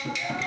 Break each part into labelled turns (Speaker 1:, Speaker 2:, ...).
Speaker 1: Thank you.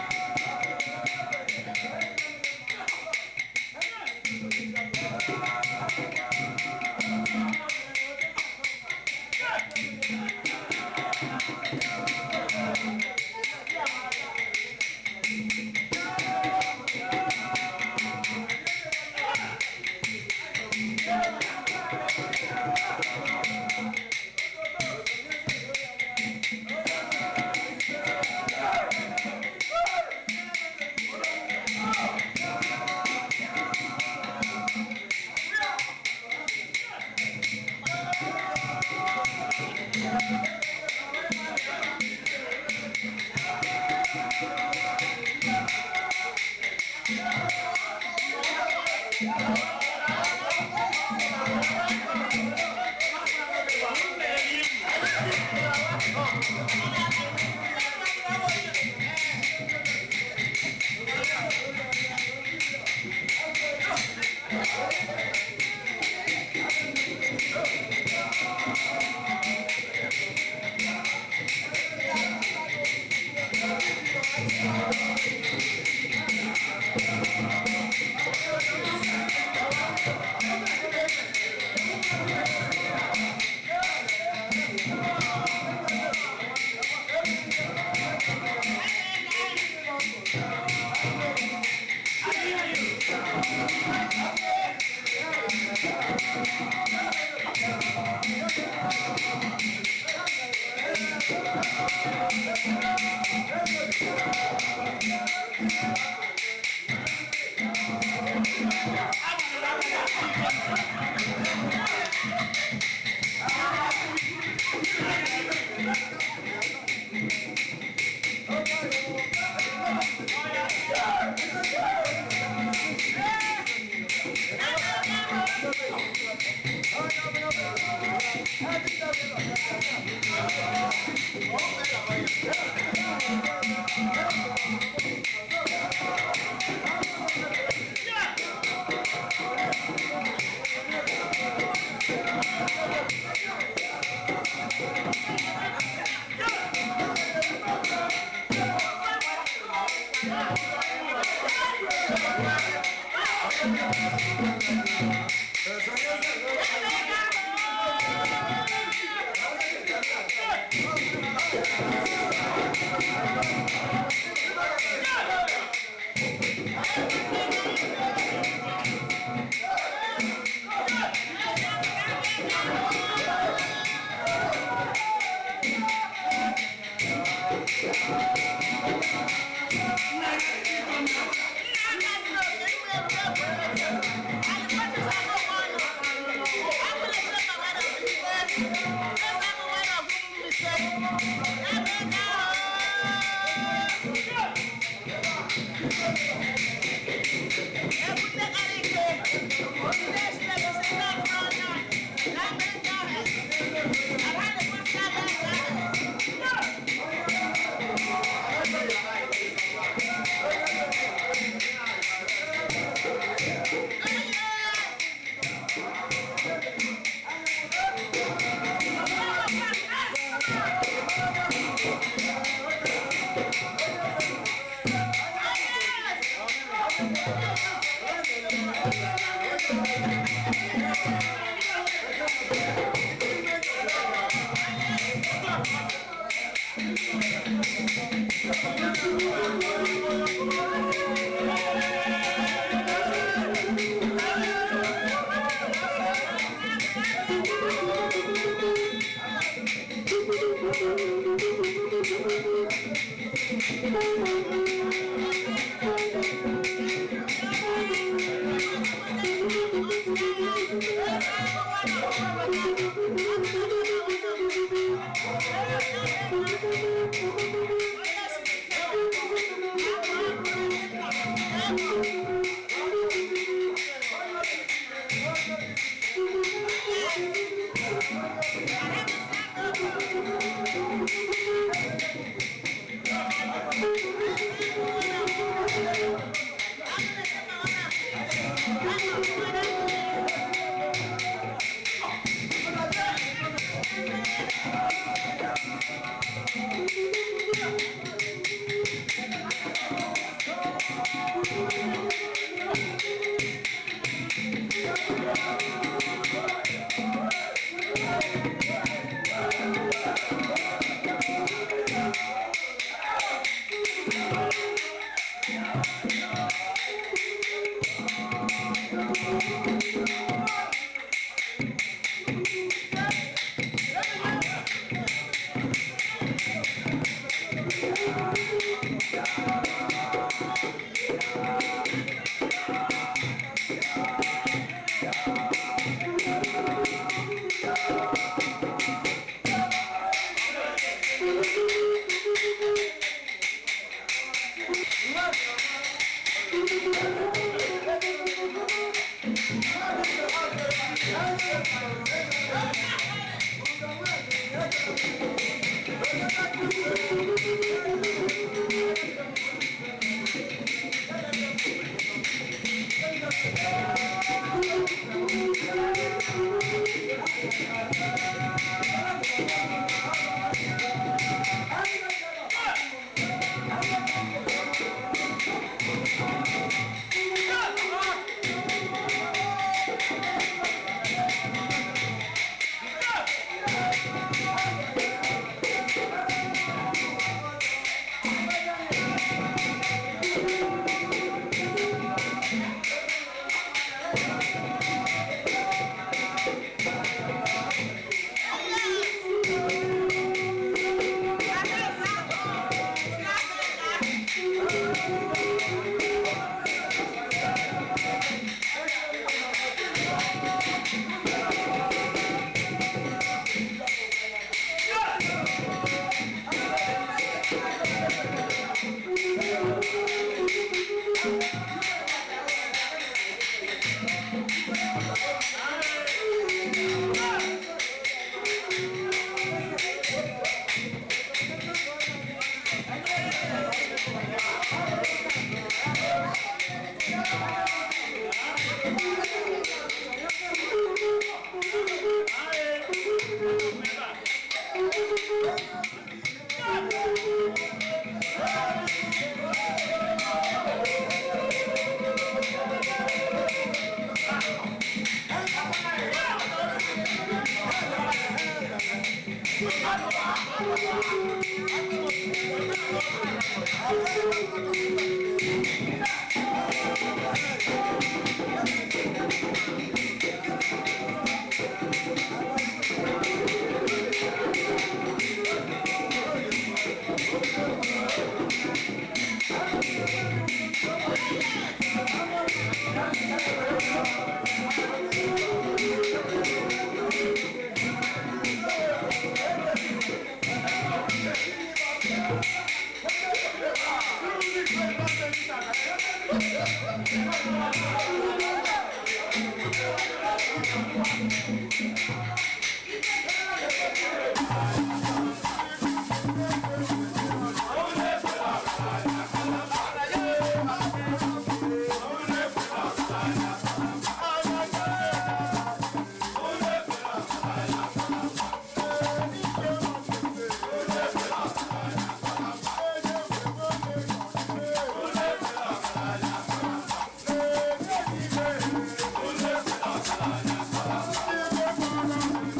Speaker 1: Thank you.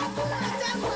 Speaker 1: Agụ na-eche mba.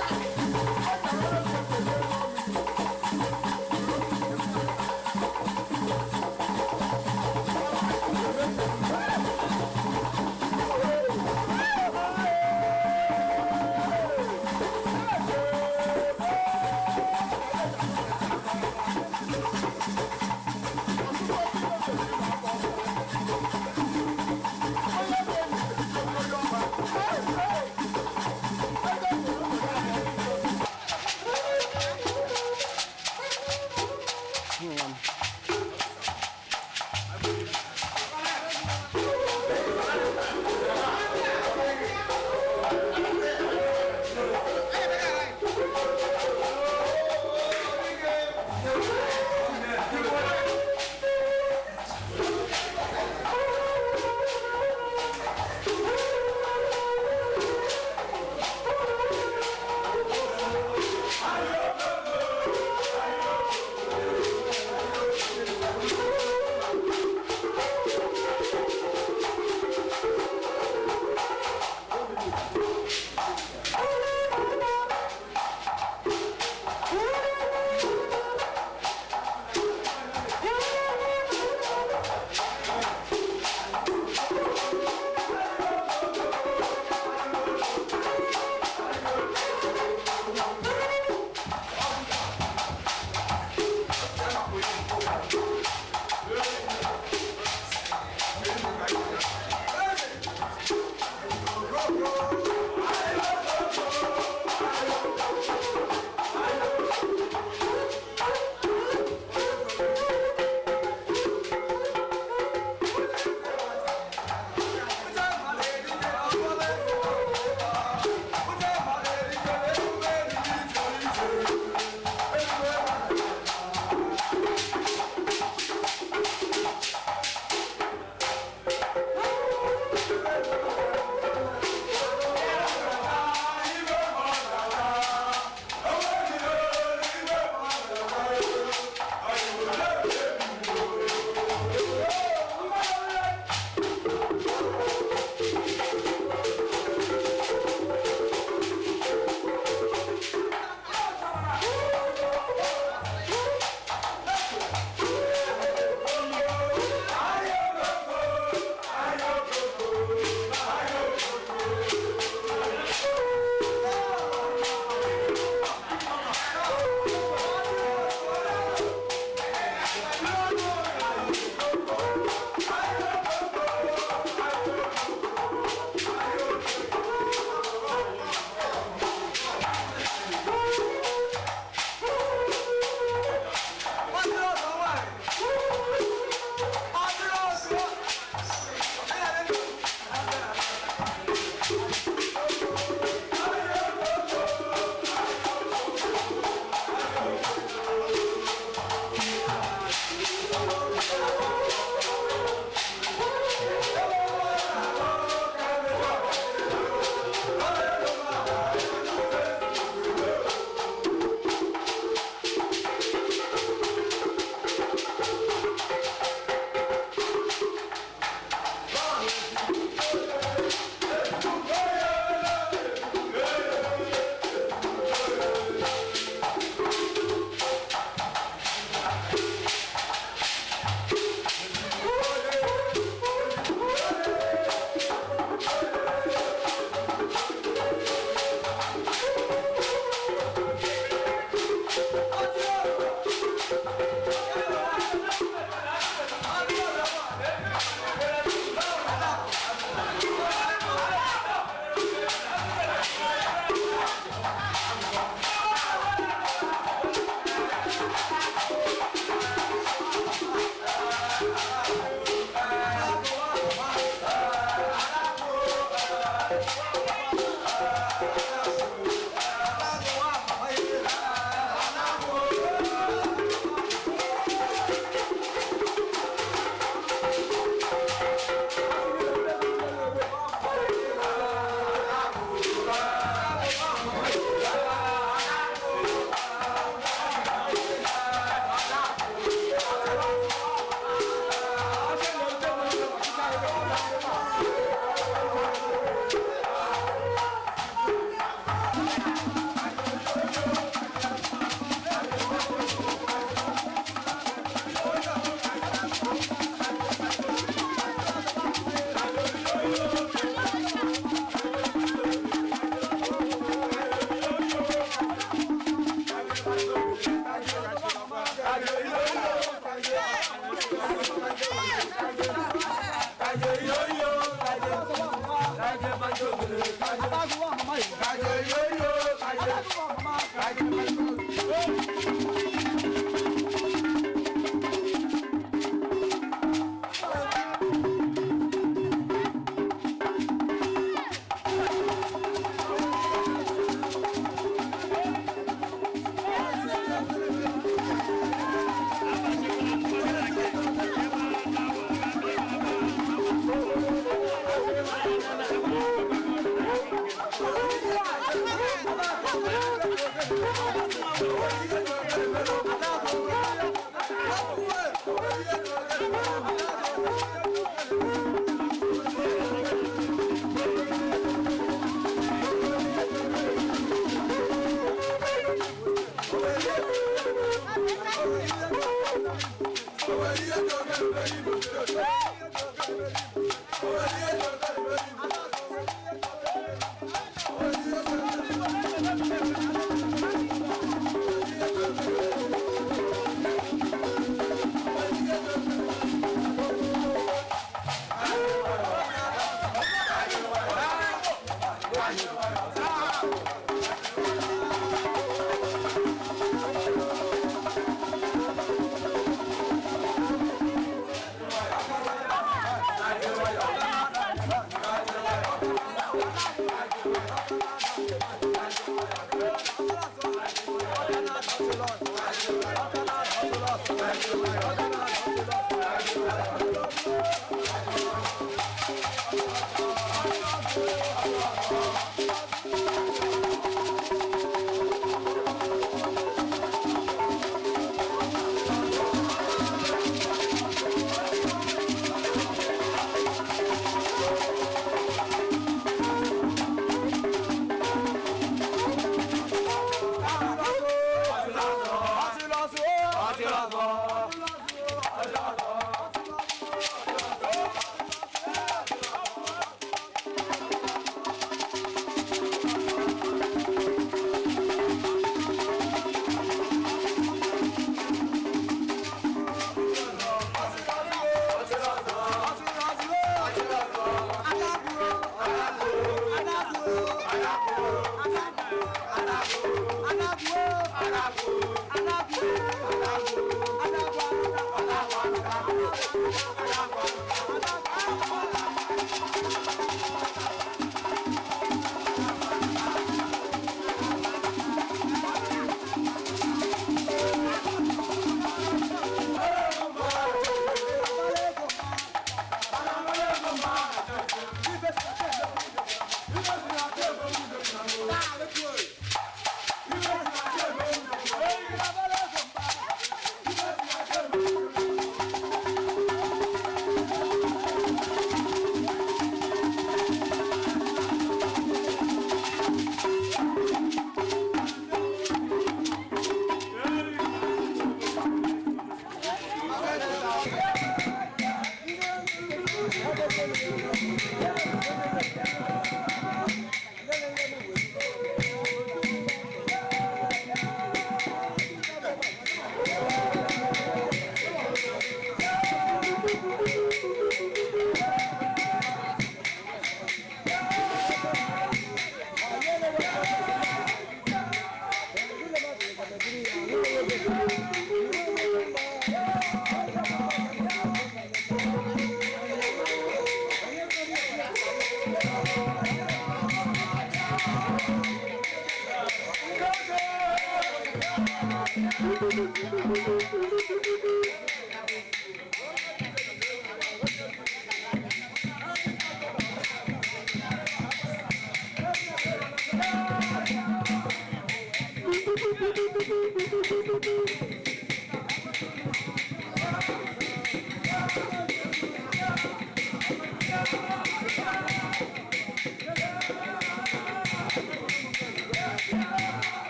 Speaker 1: We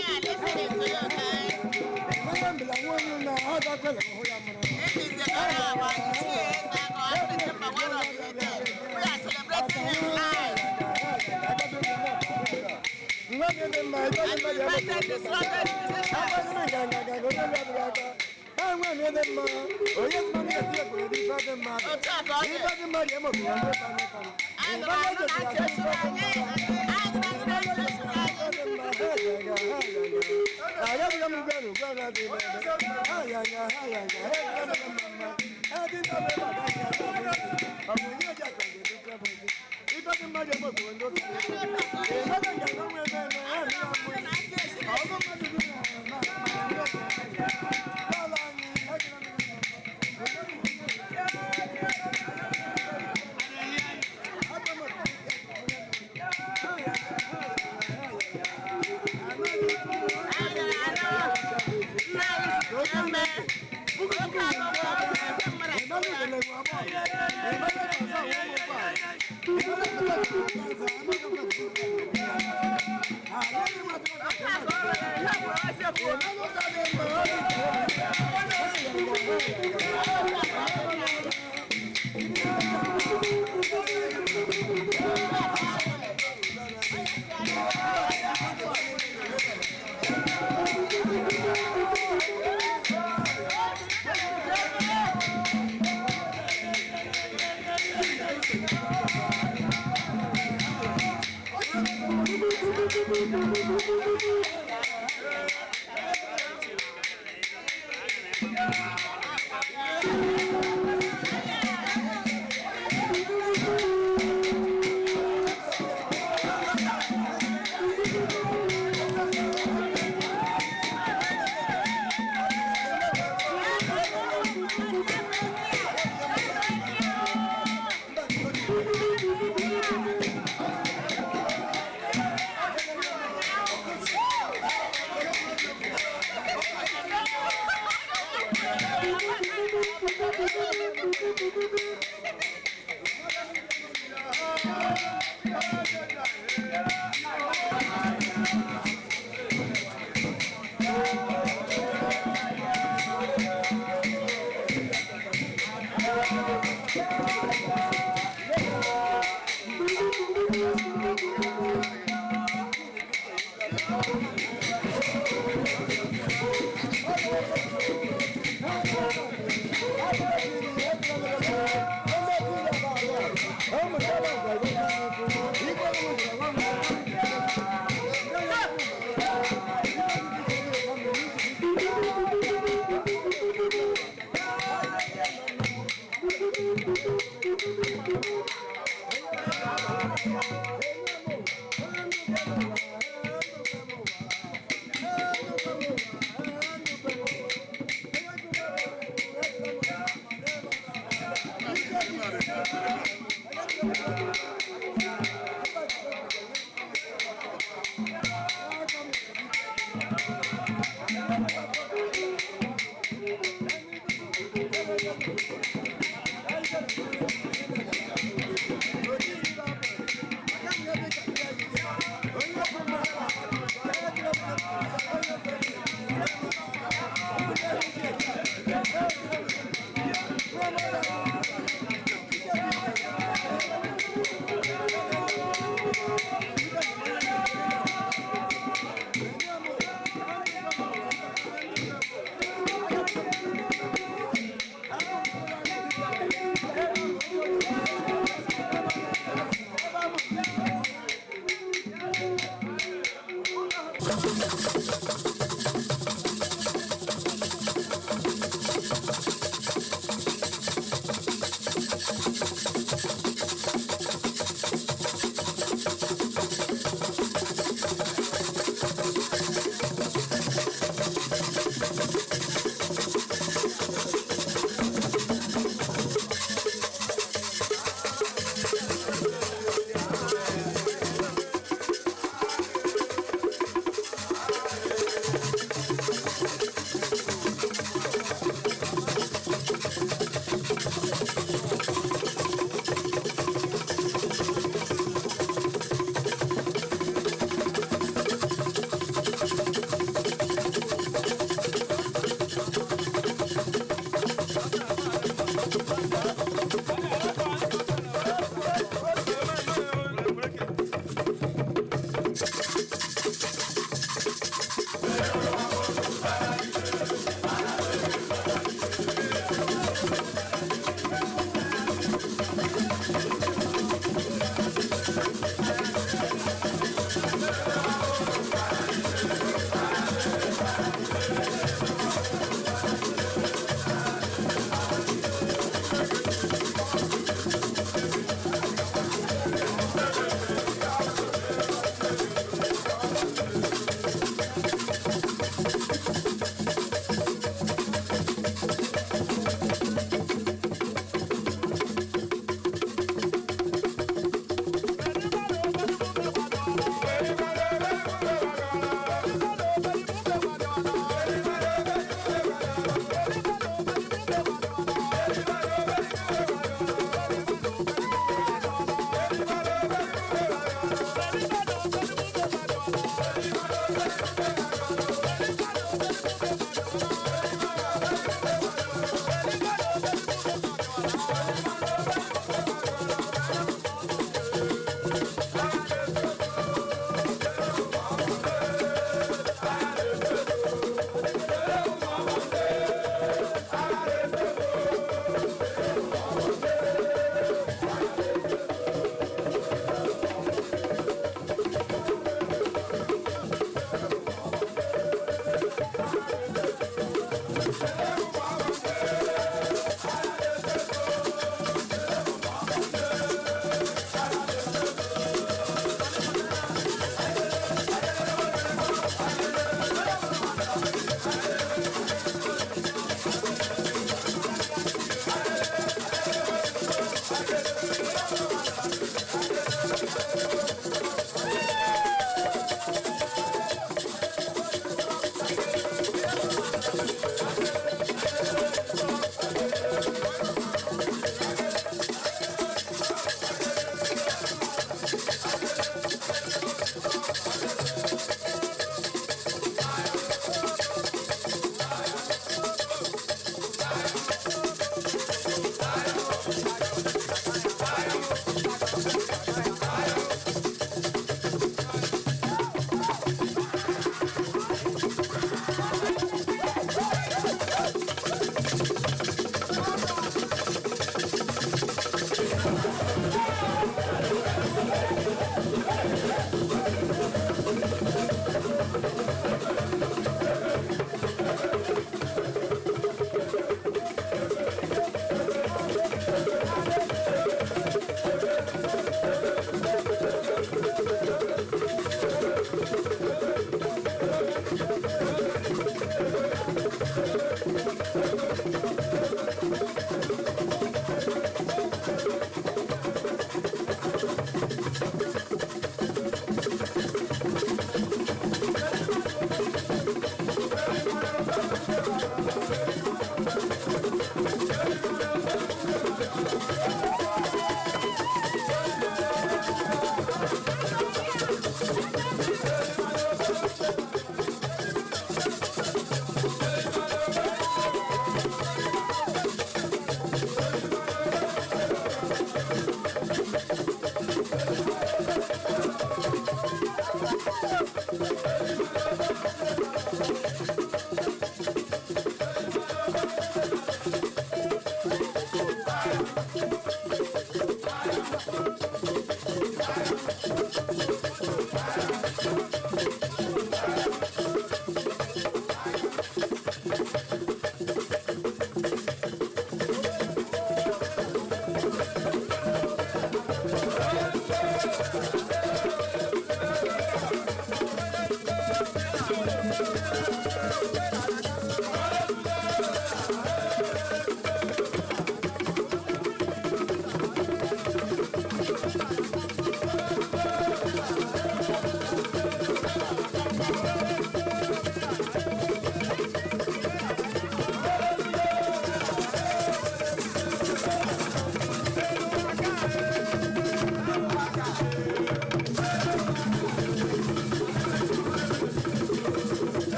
Speaker 1: are listening to you, okay? Invited the strongest musicians. Otu a ka ọ dị. Anyị nụrụ anụ na ntị esuru anyị. Anyị nụrụ anụ na ntị esuru anyị. Anyị nụrụ anụ na ntị esuru anyị. Anyị nụrụ anụ. Nna anyị zụrụ eme. Oke akụkọ ọkụ ekwe mmadụ akụkọ ya. Oke akụkọ ọrụ ya bụ eziokwu.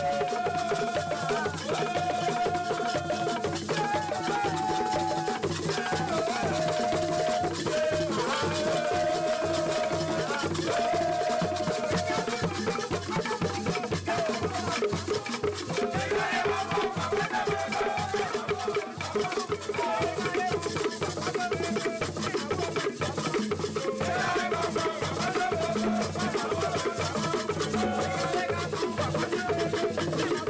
Speaker 1: Thank you.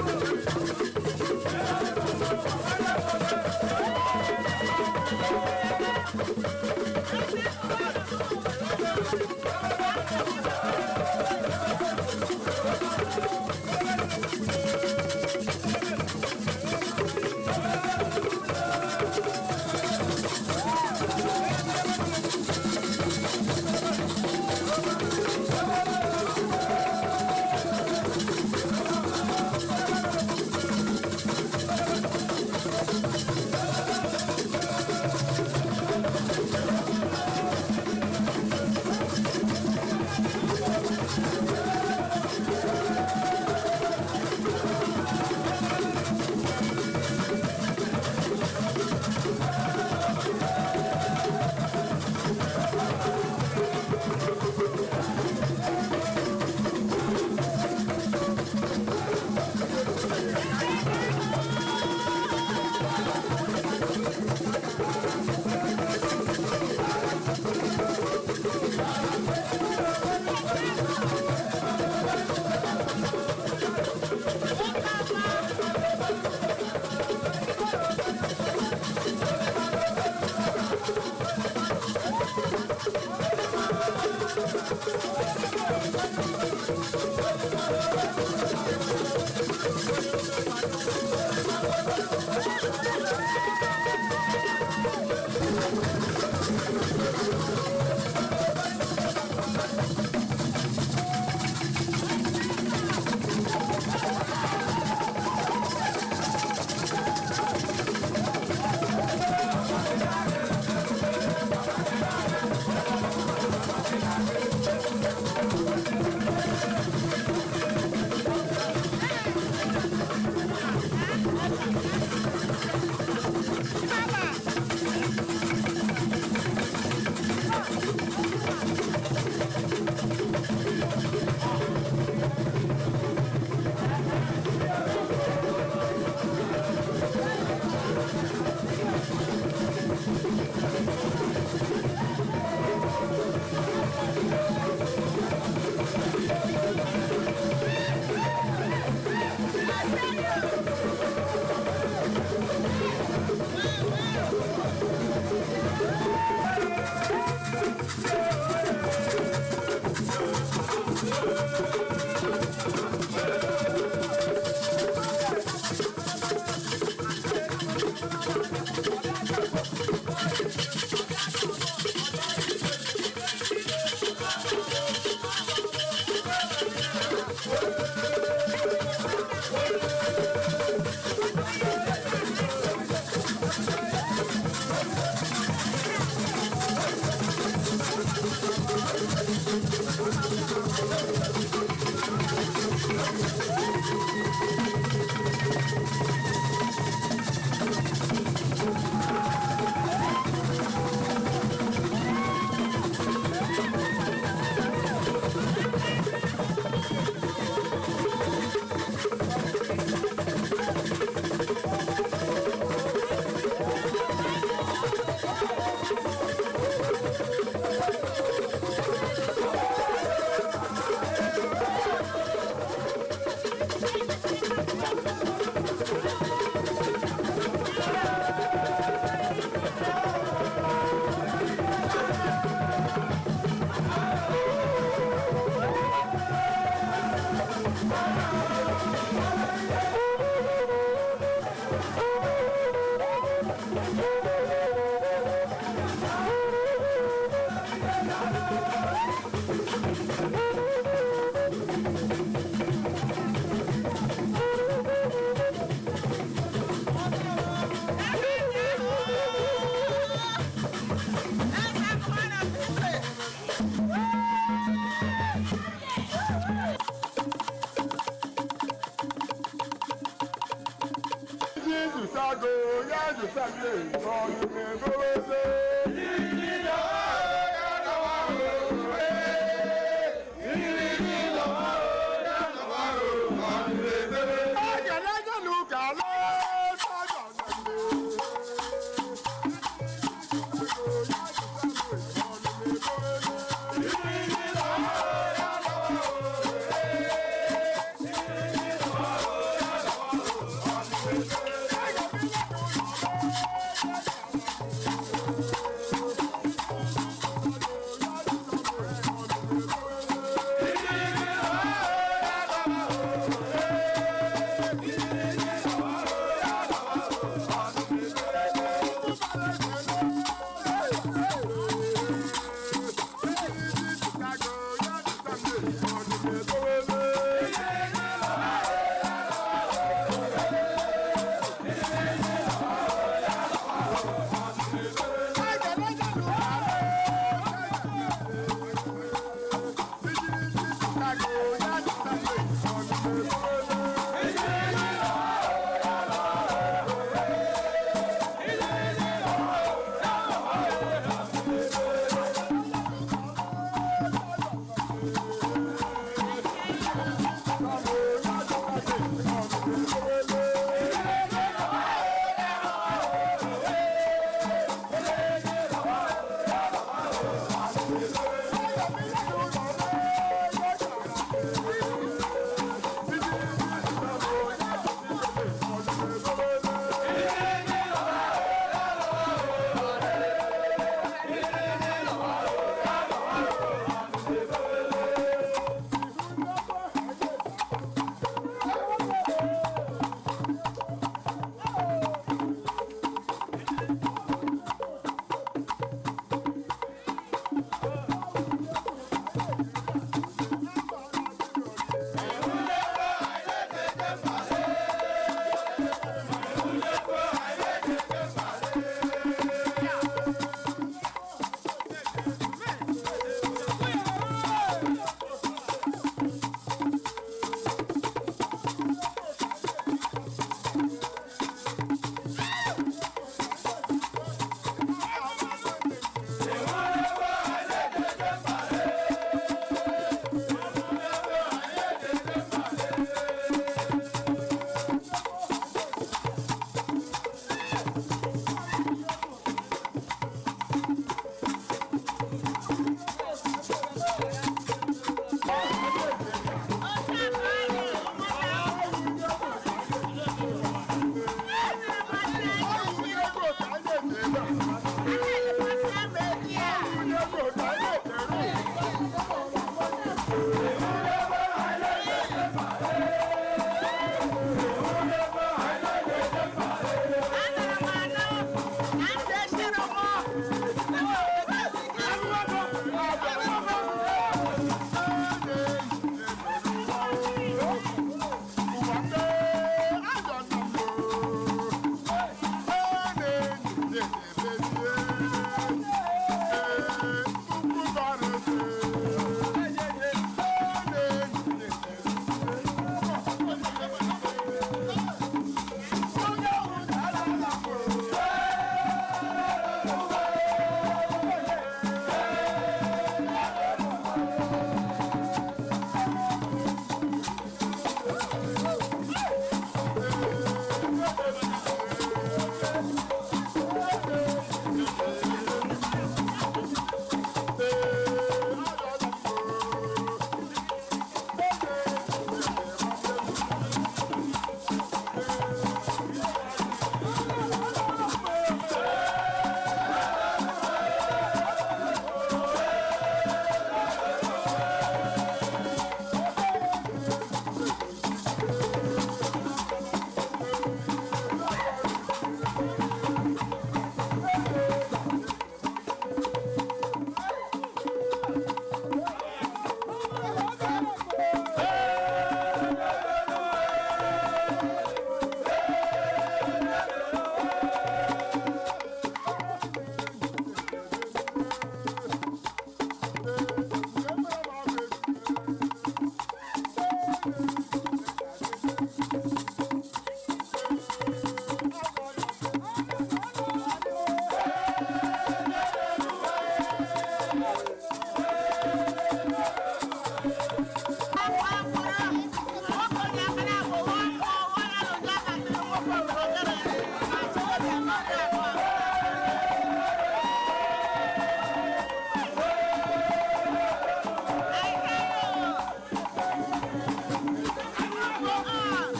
Speaker 1: Izusago ya zusago ọdún mẹ́gbẹ́wẹ́sẹ́.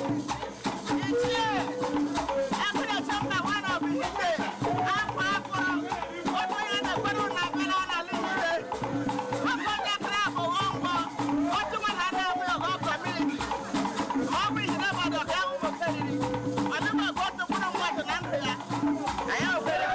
Speaker 1: Ichie Akụnachọmba one of Ihite, akwa akwa, otu onye na-ekwere ụlọ abịala n'ala Ihite. Ọkọ njakịrị abụọ ngwọ, otu nwa na ana abụghị ọgọ kọmuniti. Ma ọ bụ Ihite obodo ka ahụ nwoke riri. Ọ dịghị ọgọ otu mkpụrụ mmadụ na ndụ ya. Anyị okwere.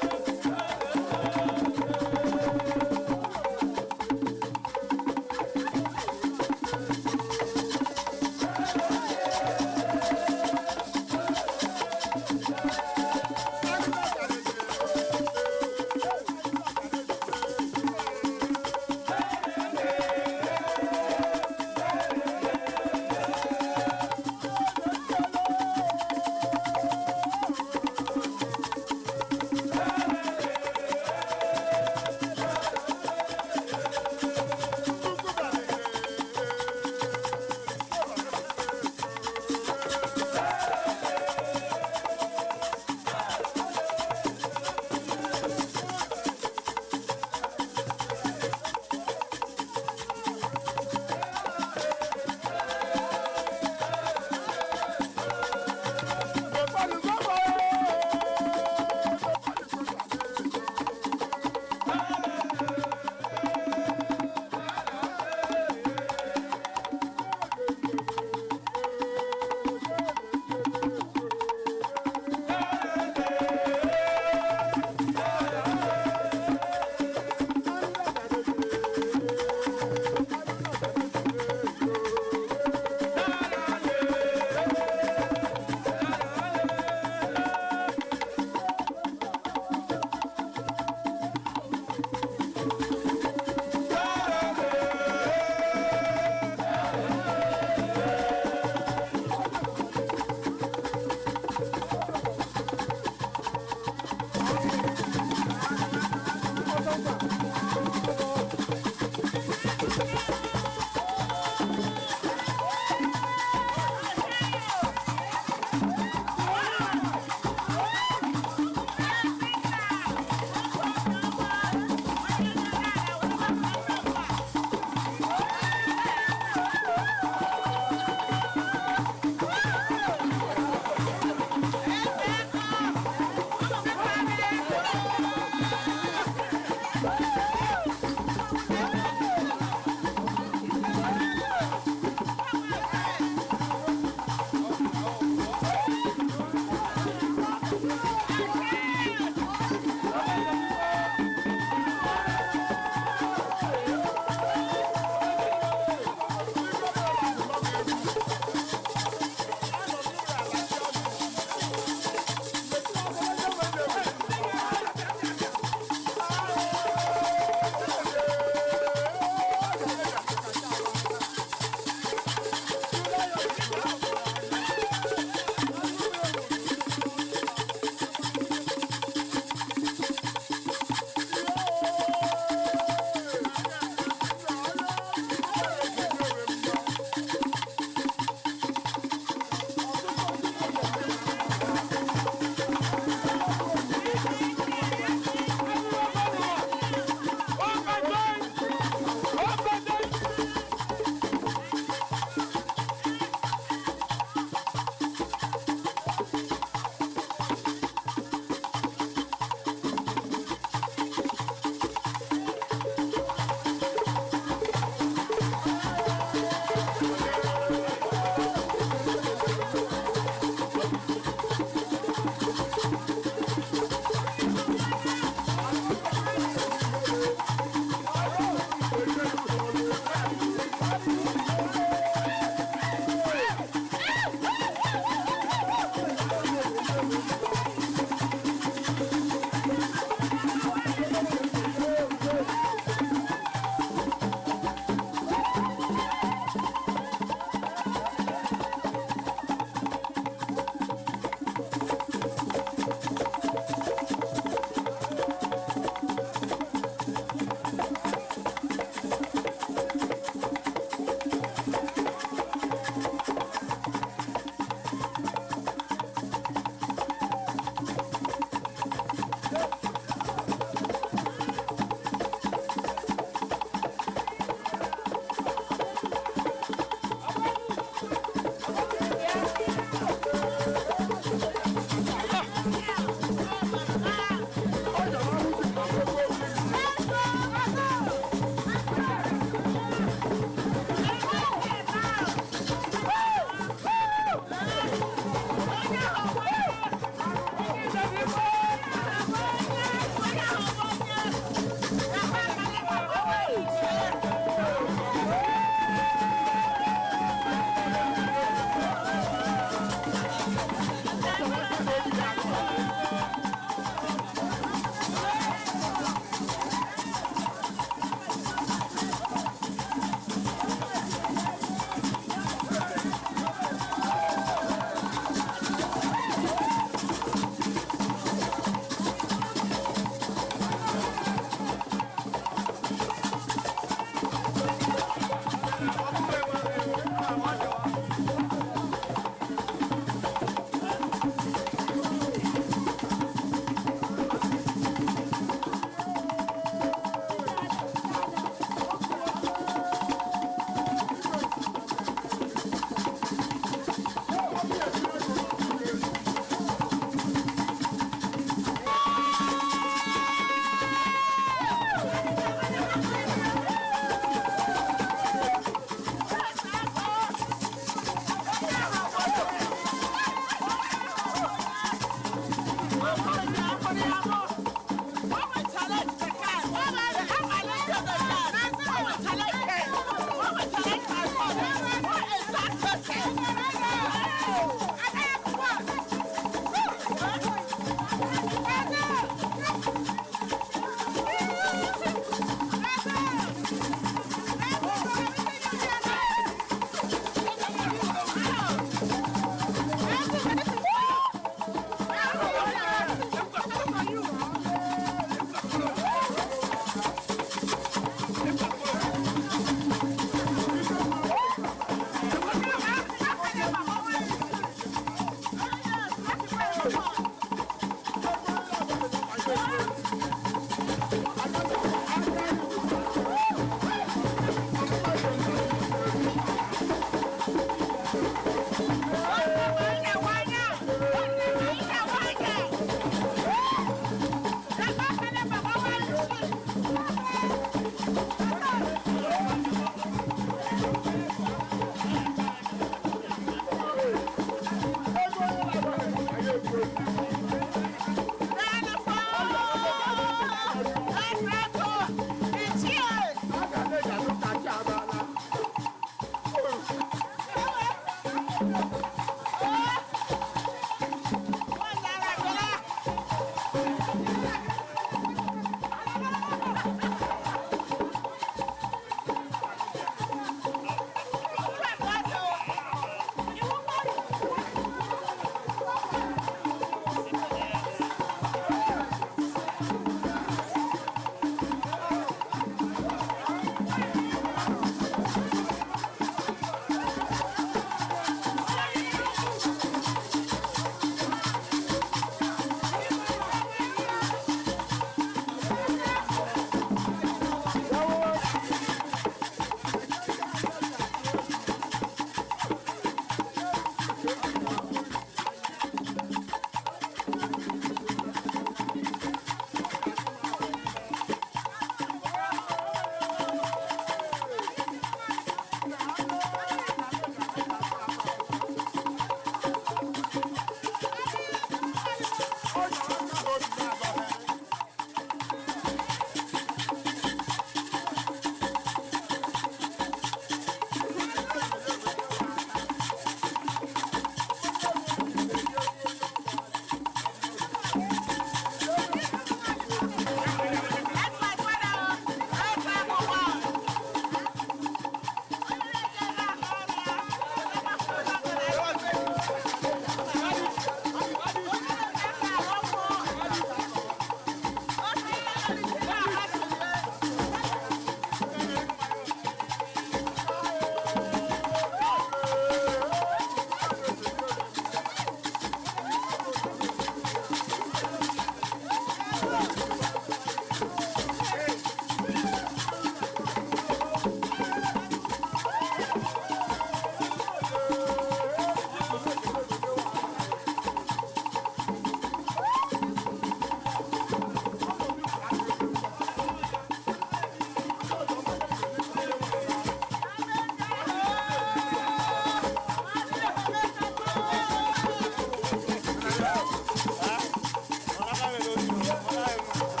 Speaker 2: Thank you.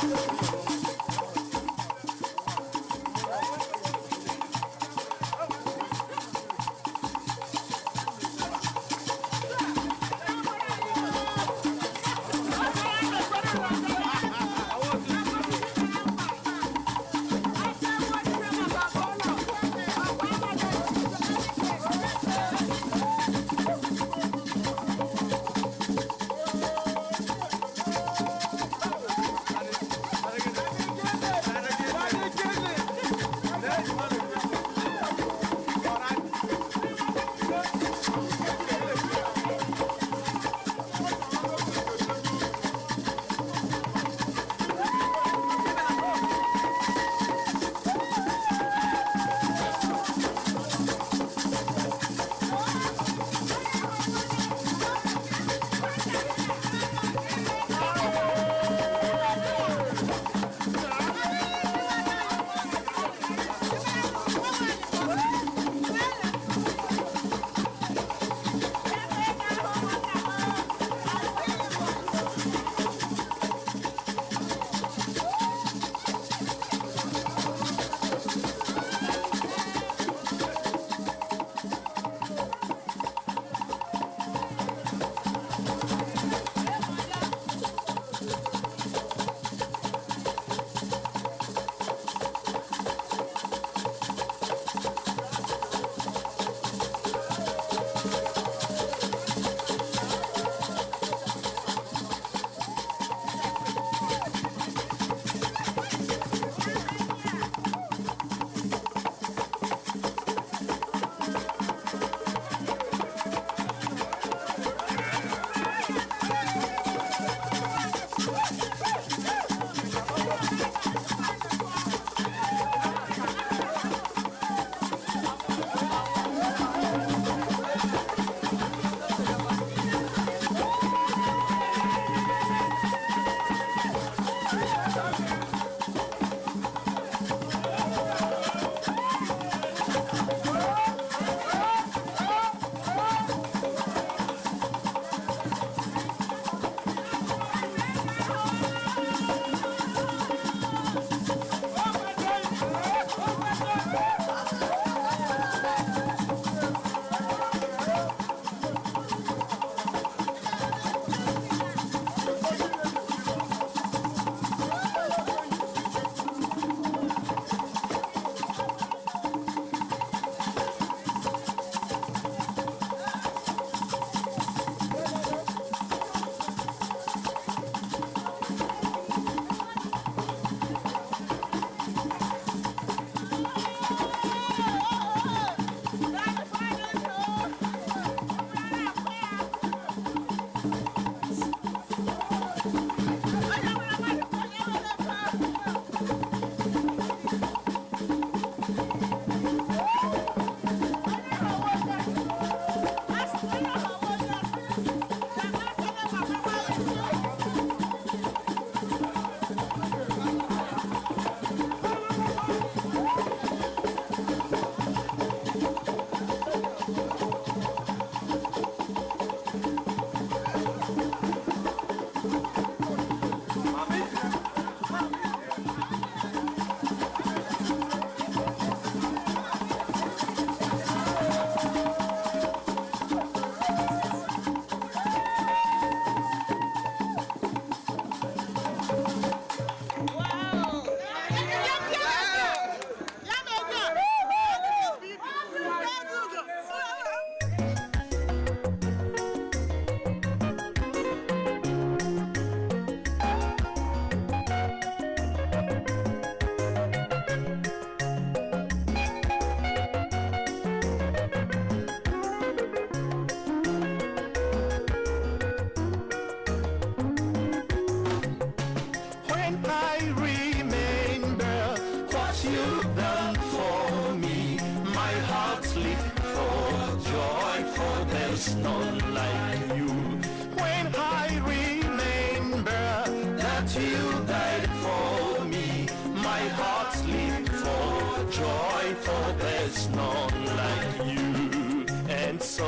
Speaker 2: That you died for me. My heart leaped for joy, for there's none like you. And so I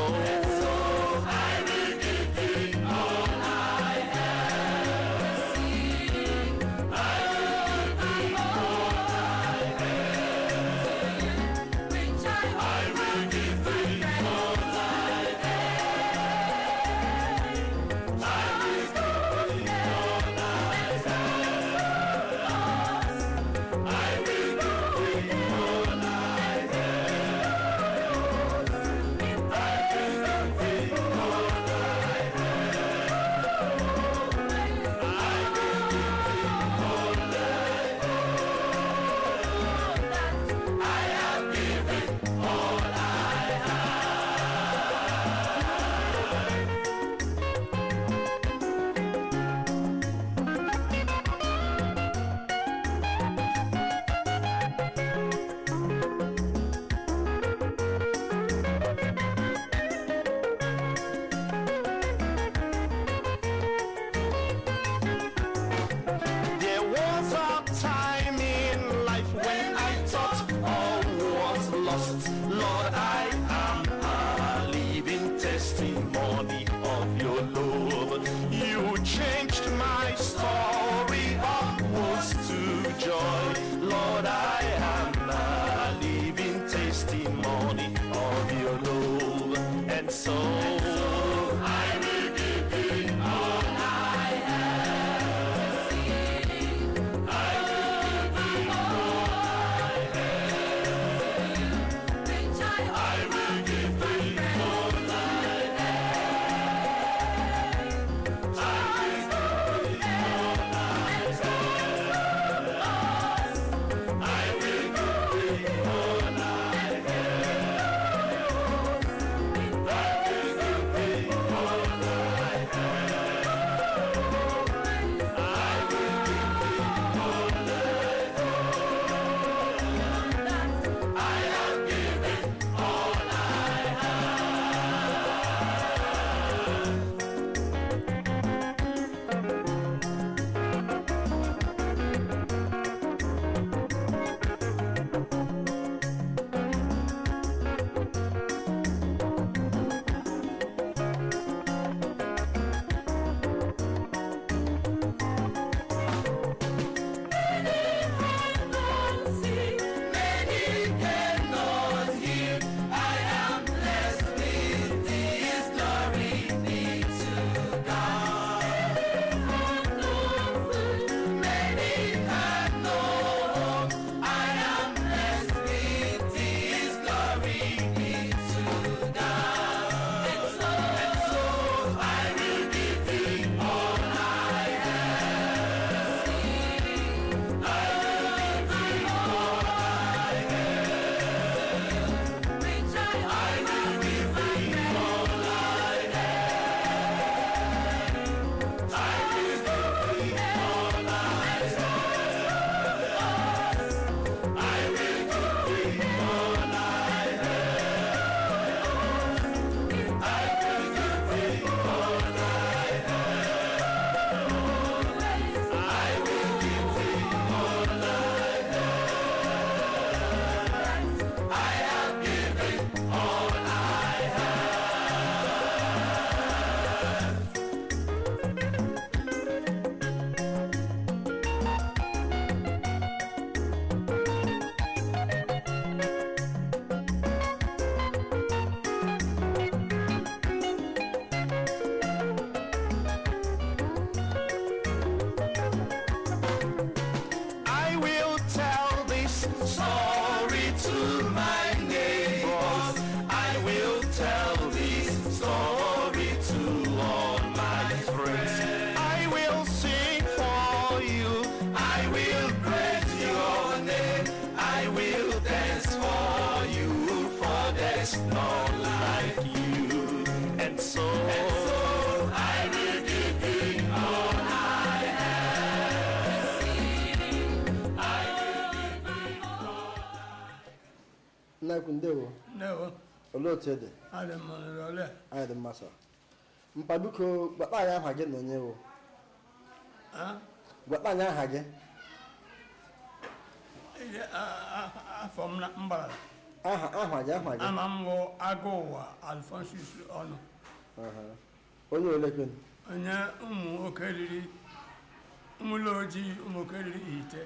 Speaker 2: will give thee all I have. I will give thee all I have. I will give thee all I have. I will give thee all I have. I will give thee all I have. I will give thee all I have. I will give thee all I have. I have given all I There was a time in life when I thought all was lost. Lord, I am a living testimony of your love. You changed my story of woes to joy. Lord, I am a living testimony of your love. And so I will give thee all I have. I will give thee all I have. I will give thee all I have. I will give thee all I have. I will give thee all I have. I will give thee all I have. I will give thee all I have. I have given all I have. Many cannot hear. I am blessed with this glory be to God. Many have no hope. I am blessed with this glory be to God. And so I will give thee all I have. I will give thee all I have. I will give thee all I have. I will give thee all I have. I will give thee all I have. I will give thee all I have. I will give thee all I have. I have given all I have. I will tell this story to my neighbors. I will tell this story to all my friends. I will sing for you. I will praise your name. I will dance for you, for there's none like you. And so I will give thee all I have. I will give thee all.
Speaker 3: Nnekwu, ndewo.
Speaker 4: Ndewo.
Speaker 3: Olee otu ị dị?
Speaker 4: Adị m nrọ ole.
Speaker 3: Anyị dị mma, sir. Mpa, biko, gbata anyị aha gị na onye wụ.
Speaker 4: Ha?
Speaker 3: Gwata anyị aha gị.
Speaker 4: Afọ m na mgbara.
Speaker 3: Aha gị, aha gị.
Speaker 4: Ama m bụ Agụụwa Alphonsus Ọnụ.
Speaker 3: Aha. Onye ole kwen?
Speaker 4: Onye ụmụ nwoke riri ụmụlọ ojii, ụmụ nwoke riri ite.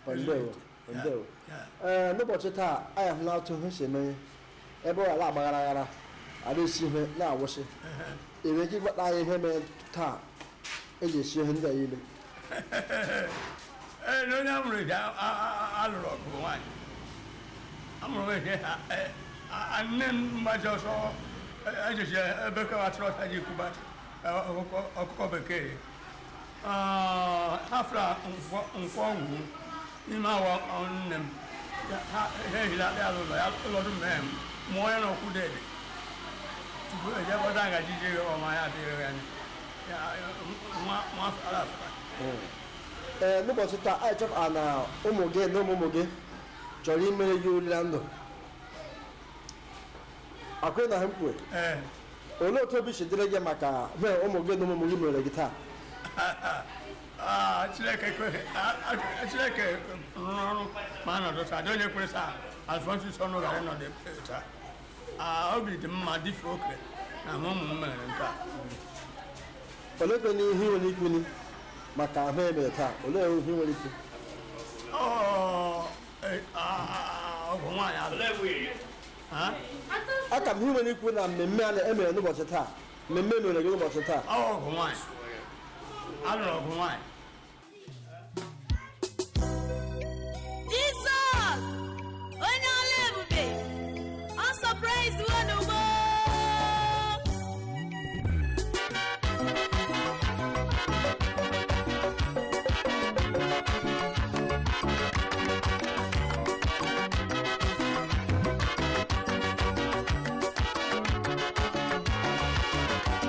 Speaker 3: Ndewo, ndewo.
Speaker 4: Ya.
Speaker 3: Ee, n'ụbọchị taa anyị ahụla otu ihe si eme ebe ọ ala agbaghara aghara ala esi ihe na-awụsị. Ị nwere ike ịgbata anyị ihe mere taa eji esi ihe ndị a niile?
Speaker 4: Ee, na onye amụrụ eji alụrụ ọgụ bụ nwaanyị amụrụ m eji ha. Nne m mgbaji ọsọ ejeji ebe kewatụrụ ọcha ji kwuba ọkụkọ bekee hafra nkwọ ọgwụ n'ime awọ nne m. Ha ehila ya ụlọ ya ụlọ dum mee m mụọ ya n'okwu dede tupu eje gbọta ngaji ji ọma ya adịghị ya ya nwa nwa afara afara.
Speaker 3: Ee, n'ụbọchị taa anyị chọpụtara na ụmụ gị na ụmụ ụmụ gị chọrọ imere gị oriri na ndụ akwụ na ha mkpue.
Speaker 4: Ee.
Speaker 3: Olee otu obi si dịrị gị maka ihe ụmụ gị na ụmụ ụmụ gị mere gị taa?
Speaker 4: Ah, Chineke Chineke rụrụ ọrụ ma nọdụ taa dị onye kwere taa Alphonsus Ọnụ gara ịnọdụ taa. Ah, obi dị mma dịfe oke na mụ ụmụ m mere nke a.
Speaker 3: Olee kwe n'ihe ị nwere ikwuni maka ahụ e mere taa? Olee ihe ị nwere ikwu?
Speaker 4: Ọ ọgwụ nwaanyị alụ. Ha?
Speaker 3: Aka m ihe nwere ikwu na mmemme a emere n'ụbọchị taa, mmemme emere gị n'ụbọchị taa.
Speaker 4: Ọ ọgụ nwaanyị alụrụ ọgụ nwaanyị.
Speaker 5: Jizọs onye ọla ebube, ọ surprise wo n'ugbo.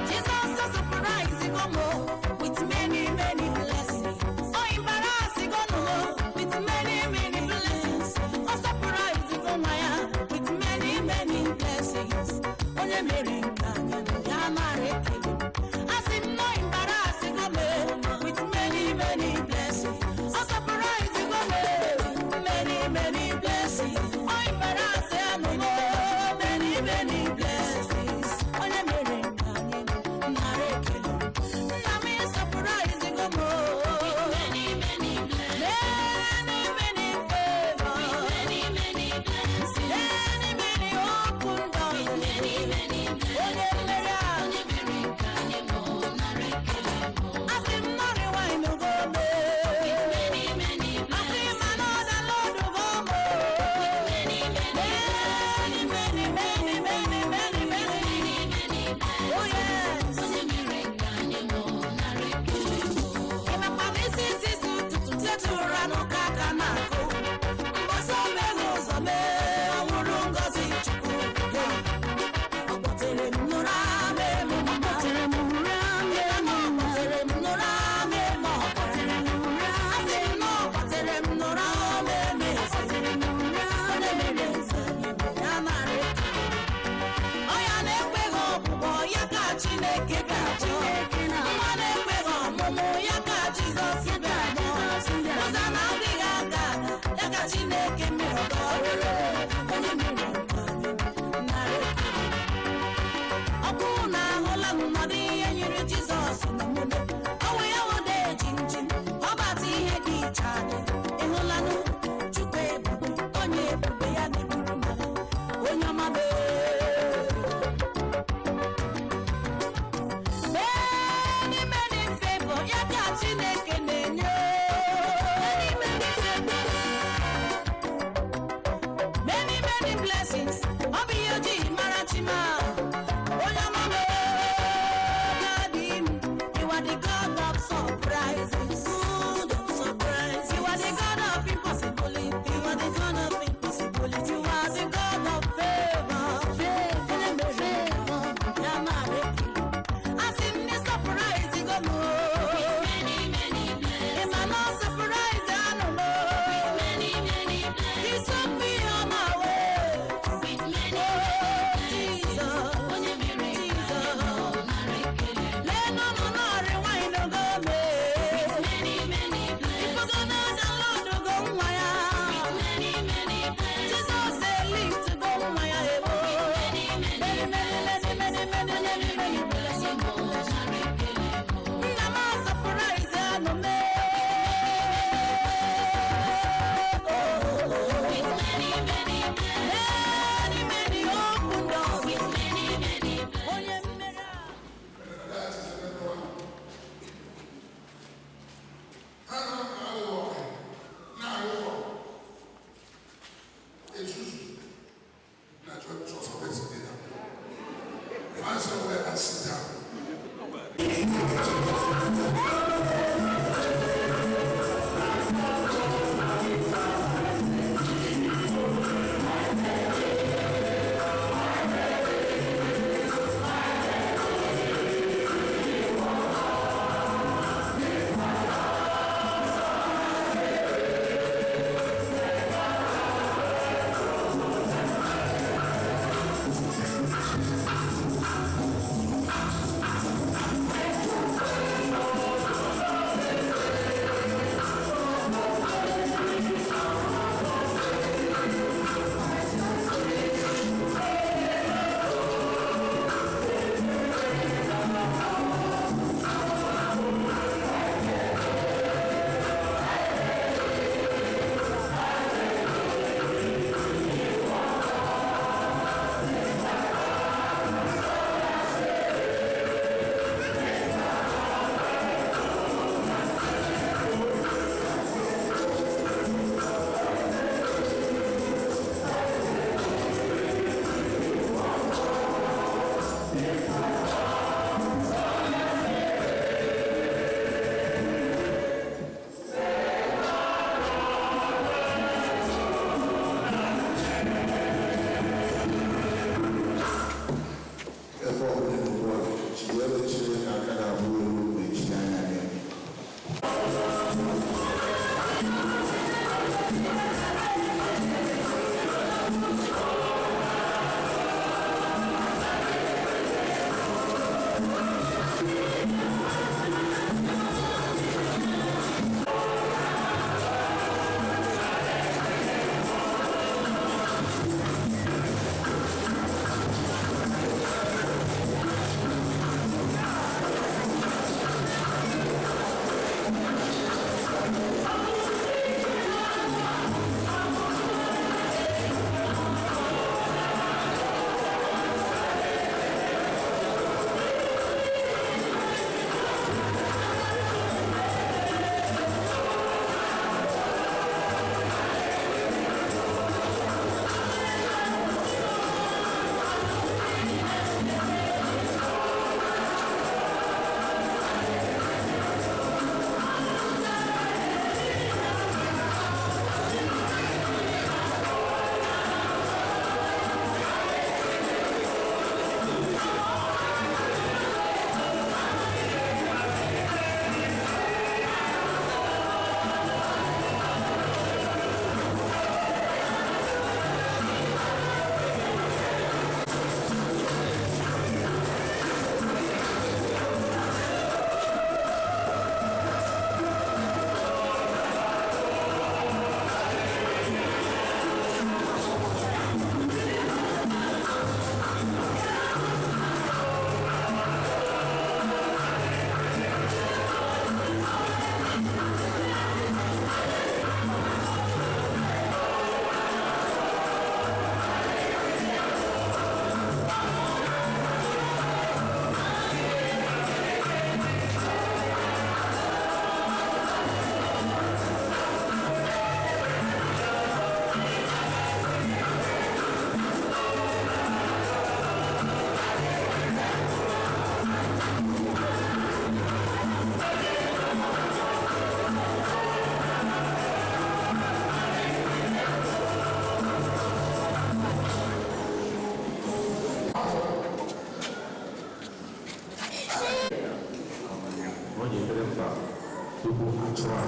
Speaker 6: Jesus surprise go mo with many many blessings. Oh, embarrass go no with many many blessings. Oh, surprise go nwa with many many blessings. Onye mere nke anya ya mara ekele. Asị m no embarrass go mo with many many blessings. Oh, surprise go mo many many blessings. Oh, embarrass ya no mo many many blessings. Onye mere nke anyị nara ekele. Nna m surprise go mo
Speaker 5: Many, many blessings.
Speaker 6: many many favors.
Speaker 5: Many, many blessings.
Speaker 6: Many many open doors.
Speaker 5: Many, many blessings.
Speaker 6: Onye mmeri a
Speaker 5: Onye mere nke anyị bụ nara ekele bụ.
Speaker 6: asị m no rewind go mo.
Speaker 5: Many, many
Speaker 6: Asị
Speaker 5: blessings.
Speaker 6: m another load go mo.
Speaker 5: Many, many
Speaker 6: Many many many many many many.
Speaker 5: many, many blessings.
Speaker 6: Oh yes.
Speaker 5: Onye mere nke anyị bụ nara ekele bụ.
Speaker 6: Ịmakwa na isi isi isi ụtụtụ teta ụra n'ụka aka na-akụ mgbasa omeghe ụzọ mee ọnwụrụ ngọzi Chukwu. Hey! Ọ kpọtere m n'ụra mee m mma. Ọ kpọtere m n'ụra mee m ọkpọtere. Asị m na ọ kpọtere m n'ụra mee m eze. Onye mere eze ya nara ekele. Ọya na-ekweghị ọgwụgwọ ya ka Chineke ga-achọ. Nwa na-ekweghị ọmụmụ ya ka Jizọs ga-amụ. Ụzọ na-adịghị aga aga ya ka Chineke mere ka ọ rịrị. Onye mere nke anyị nara ekele. Ọkụ na-ahụla m nọdụ ihe nyere Jizọs n'omume. Ọnwụ ya wụda jinjin, ọ bata ihe dị iche adị. Ịhụlanụ Chukwu ebube, onye ebube ya na-eburu m agha. Onye ọma mee. Many, many favor ya ka Chineke na-enye. Many, many favor. Many, many blessings. Ọ bụ ihe o ji mara Chima. Onye ọma mee, Daddy m, you are the God of surprises. Good of surprises. You are the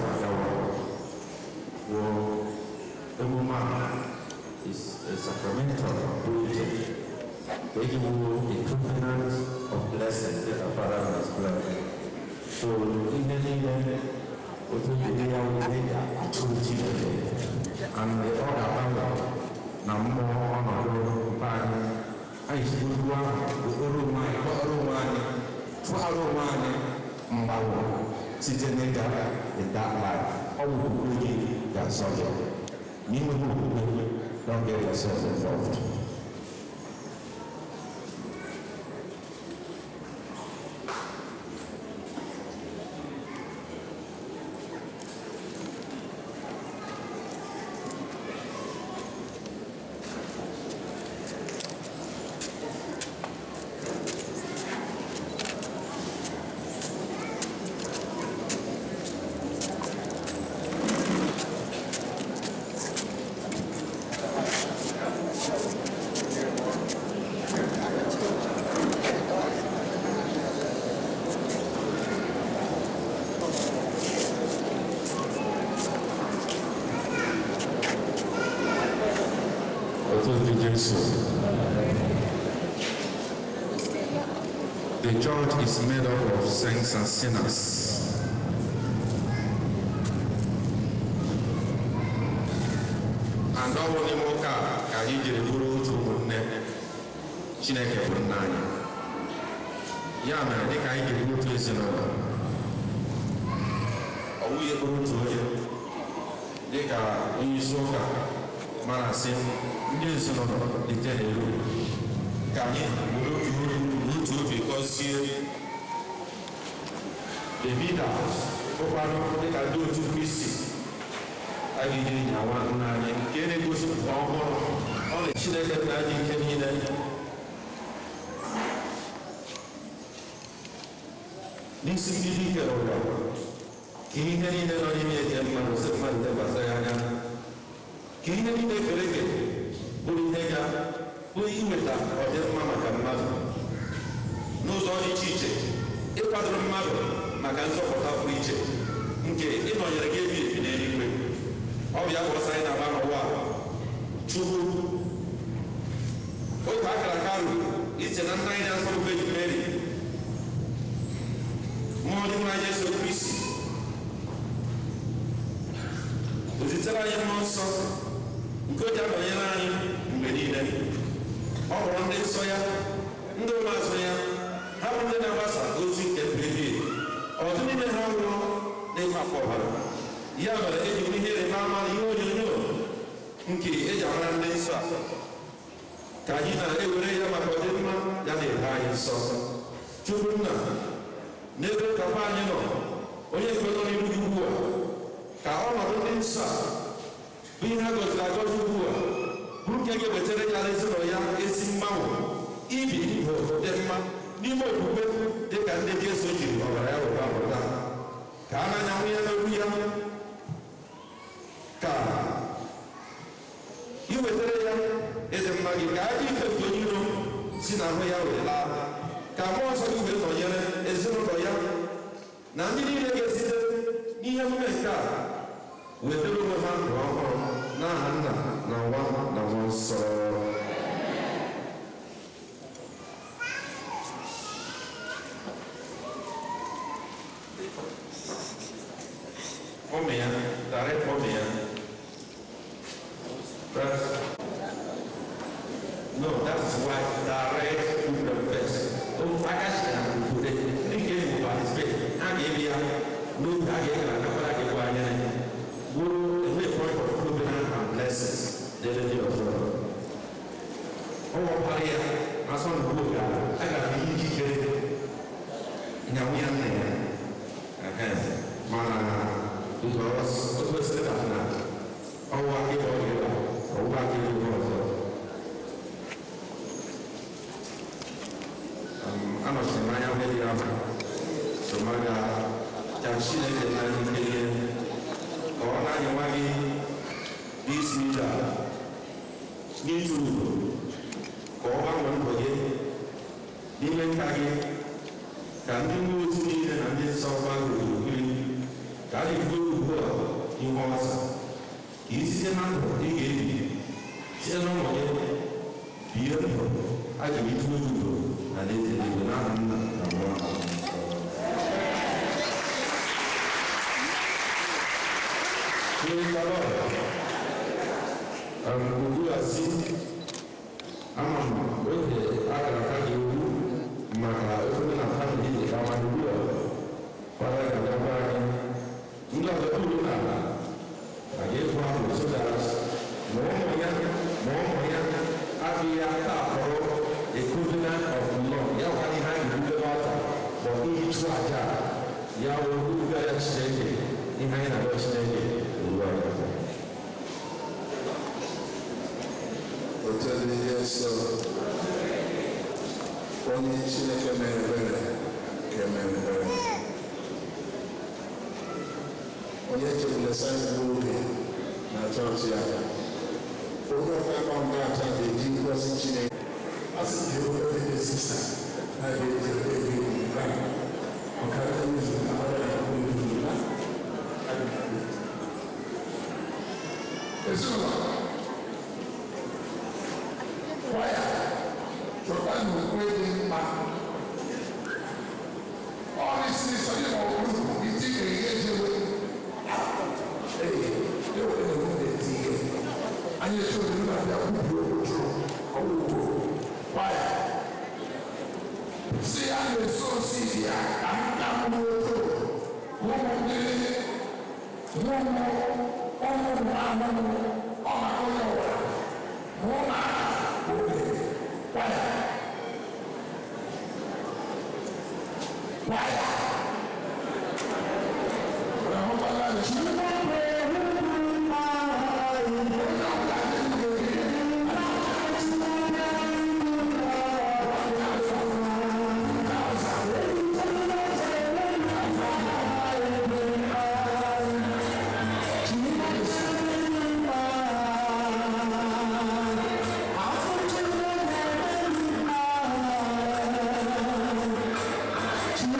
Speaker 7: Agawa wụ emume a is a sacramental purity. Eji wụ a covenant of blessing dịka Father has blessed. So ihe niile otu dị ya wụ ihe eji achụ Chineke and ọ ga-agbanwe na mmụọ ọnọdụ mpe anyị. Anyị si otu ahụ okporo onwe anyị, kpọrọ onwe anyị, tụgharị onwe anyị mgbanwe site n'ịga in that life. Ọ bụ okwukwe gị ga-asọ gị. N'ime okwukwe, don't get yourself involved. Otu Jesu. The church is made up of saints and sinners. And ọ bụ n'ime ụka a ka anyị jiri bụrụ otu ụmụnne. Chineke bụ nna anyị. Ya mere, dịka anyị jiri otu ezinụlọ, ọ bụghị ekpere otu onye, dịka onye isi ụka mara sị ndị ezinụlọ dịte n'elu ka anyị were otu olu na otu obi gọzie the leaders ụkwanụ dịka ndị otu Kristi a ga-ejiri nyawa nna anyị nke na-egosipụta ọhụrụ ọ na Chineke nna anyị ike niile. N'isi mbido ikere ụwa ka ihe niile nọ n'ime eke mmadụ sị mmadụ lekwasị ya anya ka ihe niile kere eke bụrụ ihe ga bụ iweta ọdịmma maka mmadụ n'ụzọ dị iche iche, ịkwadoro mmadụ maka nzọpụta pụrụ iche nke ịnọnyere gị ebi ebi n'eluigwe. Ọ bụ ya bụ ọsọ anyị na-agba n'ụwa a. Chukwu otu akara aka ruru iche na nna anyị na-asọ bụ Virgin Mary, mmụọ dị nwa Jesu Kristi o zitere anyị mmụọ nsọ nke o ji anọnyere anyị mgbe niile. Ọ hụrụ ndị nsọ ya, ndị ụmụazụ ya, ha bụ ndị na-agbasa ozi nke ndụ ebighị ebi. Ọtụtụ n'ime ha nwụrụ n'ịkwa afọ ọbara. Ya mere eji m ihe ịrịba ama na ihe onyonyo nke eji amara ndị nsọ a ka anyị na-ewere ya maka ọdịmma ya na-ebe anyị nsọ. Chukwu nna, n'ebe papa anyị nọ, onye nke nọ n'iru gị ugbu a, ka ọnọdụ ndị nsọ a bụ ihe a gọziri agọzi ugbu a bụrụ nke ga-ewetara ya na ezinụlọ ya ezi mgbanwe, ibi ndụ dị mma n'ime okwukwe dị ka ndị Jesu jiri ọbara ya were gbapụta. Ka a na-anyanwụ ya n'olu ya, ka i wetara ya ịdị mma gị, ka ajọ ike nke onye iro si n'ahụ ya wee laa, ka mmụọ nsọ gị wee nọnyere ezinụlọ ya na ndị niile ga-esite n'ihe omume nke a wetara onwe ha ndụ ọhụrụ, n'aha nna na nwa na mmụọ nsọ. Ụmụ ya, direct ụmụ ya. No, that is why direct problem first. Aka si na obodo ndị nke eji participate, ha ga-ebi ya n'oge a ga-egara agakwara gị anya ya. Bụrụ enwe point of covenant and blessings dịrị ndị ọzọ. Ọ wọkwara ya asọ na ugbo gara, a gara ihe ikikere nyanwụ ya nna ya. Mana because o kwesịrị ka na ọwụ aka ịgba ọ ga-ịgba, ọwụ aka ịgba ọzọ. Anọchiri m anya mmeri ahụ so ma ga ka Chineke na anyị kelee ka ọ na-anyịwa gị n'isi ije a n'ịtụrụ ka ọ gbanwee ndụ gị n'ime nka gị, ka ndị mmụọ ozi niile na ndị nsọ gbaa gị okirikiri, ka a na-ebu ugbu a. Ihu ọsa ka i site na ndụ ị ga-ebi site n'ụlọ gị bie ndụ a ga-eji tụọ ugo na alaeze eluigwe n'aha Nna na Nwa na Mmụọ Nsọ. Praise the Lord. Ugbu a si ama m oge akara aka ga-ewu maka ofe na famili dị kama ugbu a fada ga-abịakwa anyị ndị ọzọ uru na ala a ga-efu ahụ so that ma ụmụ ya ma ụmụ ya adịghị aka akpọrọ a covenant of love ya kwa ihe a ga-ebute n'ọta bụ ịchụ aja ya wụ uru ya Chineke ihe anyị na-arịọ Chineke uru anyị aka.
Speaker 8: Otu dị Jesu, onye Chineke mere ebere ka emere ebere, onye chekwara sayị oge na chọọchị ya, onye ọbụla nga acha ga-eji ngozi Chineke asị ji ofe dị sista na ga-eji ebe nka ọkara izu na ọrịa na na
Speaker 9: Ezinụlọ kwaya, chọta n'okwe dị mma. Ọ n'isi sọnye ma ọ bụ iti ga-eghe ejewe. Ee, ewe na-ewu na-eti ihe. Anyị eche oriri na-abịa kwubi okwu jụrụ ọgwụgwụ kwaya. Si ya na-eso osi ya ka m ka mụrụ otu ụmụ ndị ụmụ ụmụ ahụhụ ọ maka onye ọbụla mụ na oge kwaya kwaya.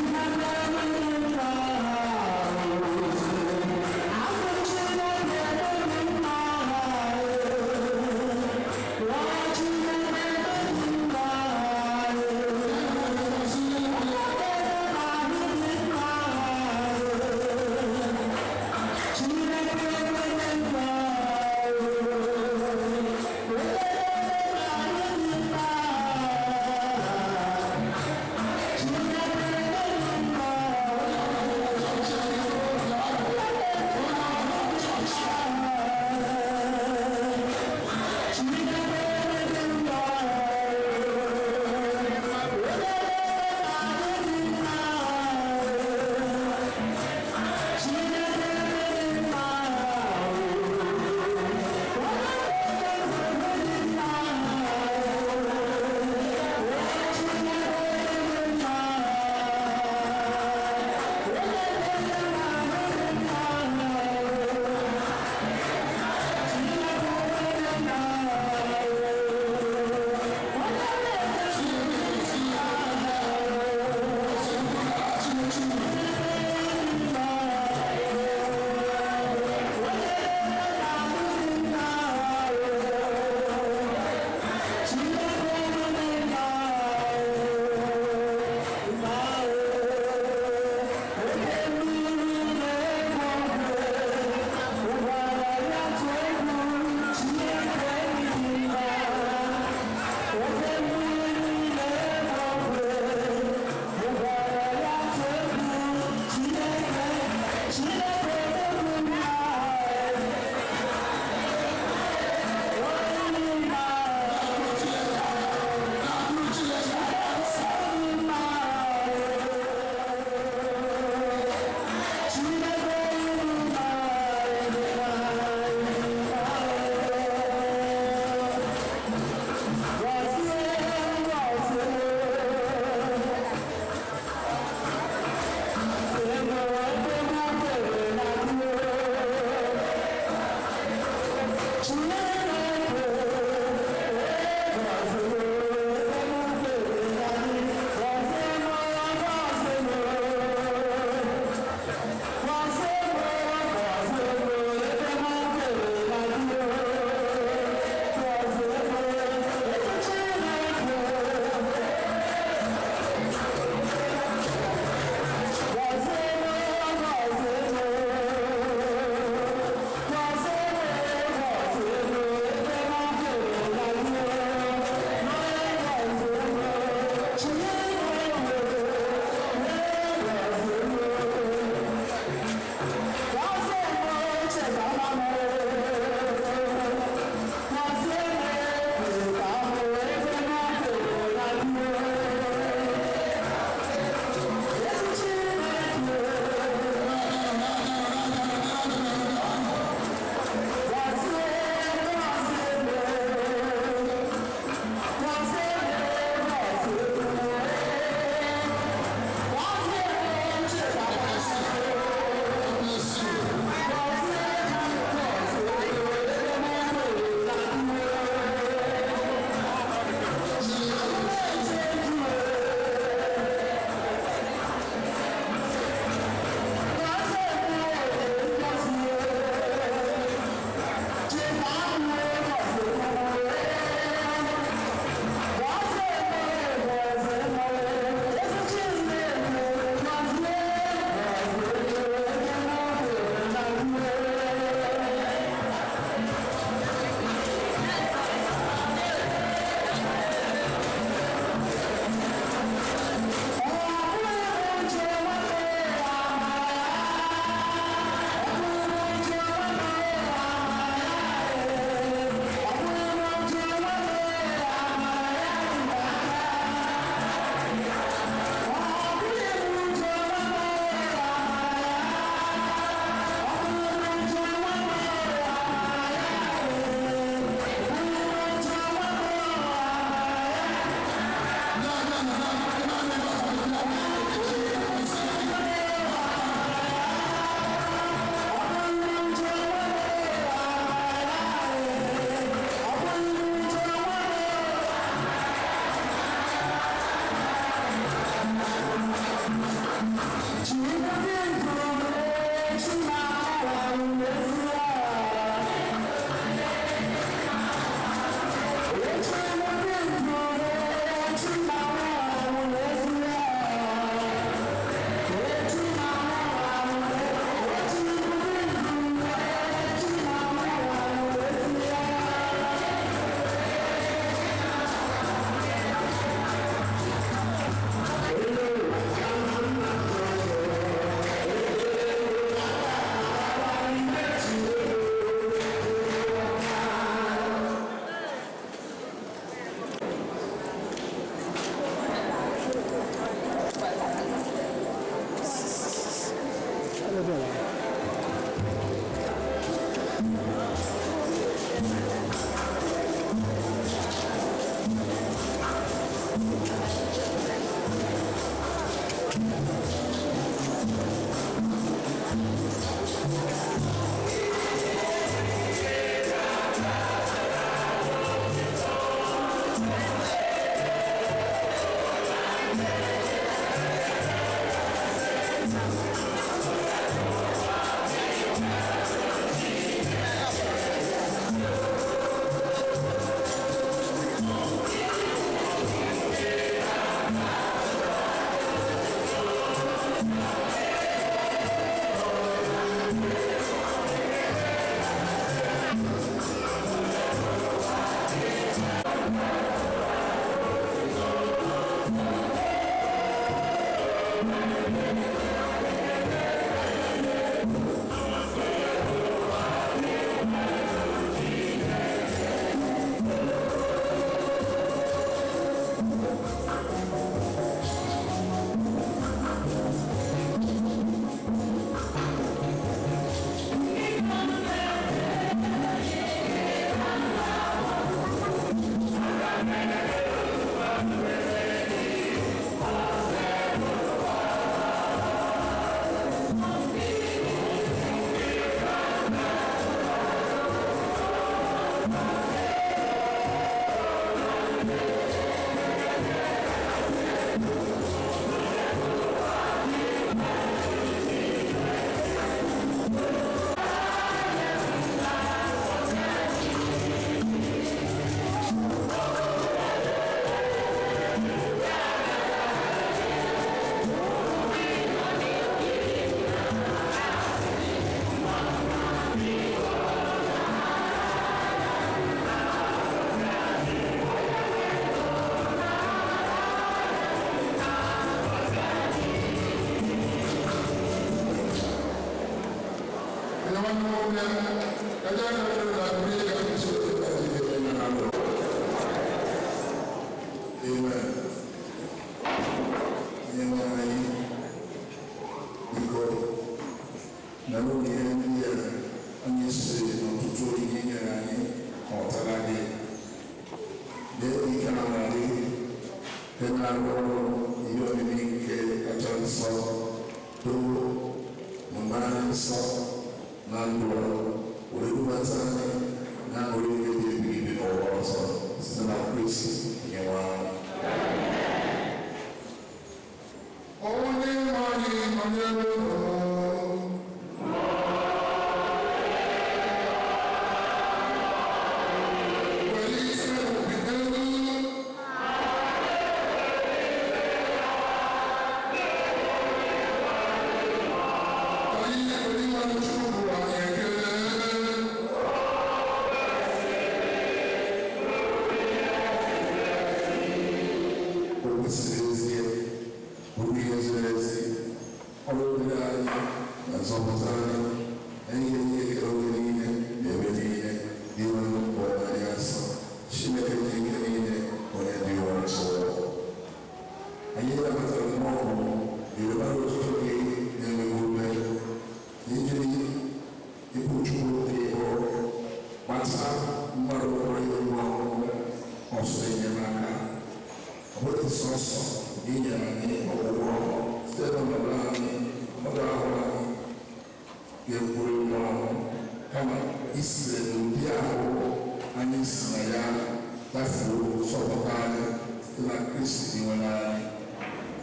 Speaker 6: Thank you.
Speaker 8: Amen. Onyenwe anyị, biko nara onyinye ndị a anyị siri n'ọtụtụ onyinye nyere anyị ma ọ tara gị. Lee ike amara gị nke na-arụ ọrụ ihe omimi nke kacha nsọ too mgbe anyị nsọ na ndụ were dubata anyị na aṅụrị nke dị ebighị ebi n'ụwa ọzọ site na Kristi Onyenwe anyị.
Speaker 9: Onye nwe anyị nọnyere unu. Were isi obi elu. Ka anyị nye Onyenwe anyị Chukwu anyị ekele.
Speaker 8: O kwesịrị ezie, bụrụ ihe ziri ezi, ọrụ oriri anyị na nzọpụta anyị, anyị ga-enye ekele oge niile na ebe niile n'ime nnukwu anyị asọ Chineke dị ike niile, onye dị ụwa nsọ. Anyị nabatara mmụọ ọmụmụ ịrịbara otuto gị na-enweghị ume, n'ijiri ịbụ Chukwu dị ịbụ gbata mmadụ pụrụ ịnwụ anwụ ọsọ enyemaka. Ọ bụghị sọsọ na inyere anyị ọgwụgwọ site n'ọnọdụ anyị, ọnọdụ ahụ anyị ga-ekwuru ịnwụ anwụ, kama isire n'ụdị ahụhụ anyị si na ya dafuo zọpụta anyị site na Kristi nwere anyị,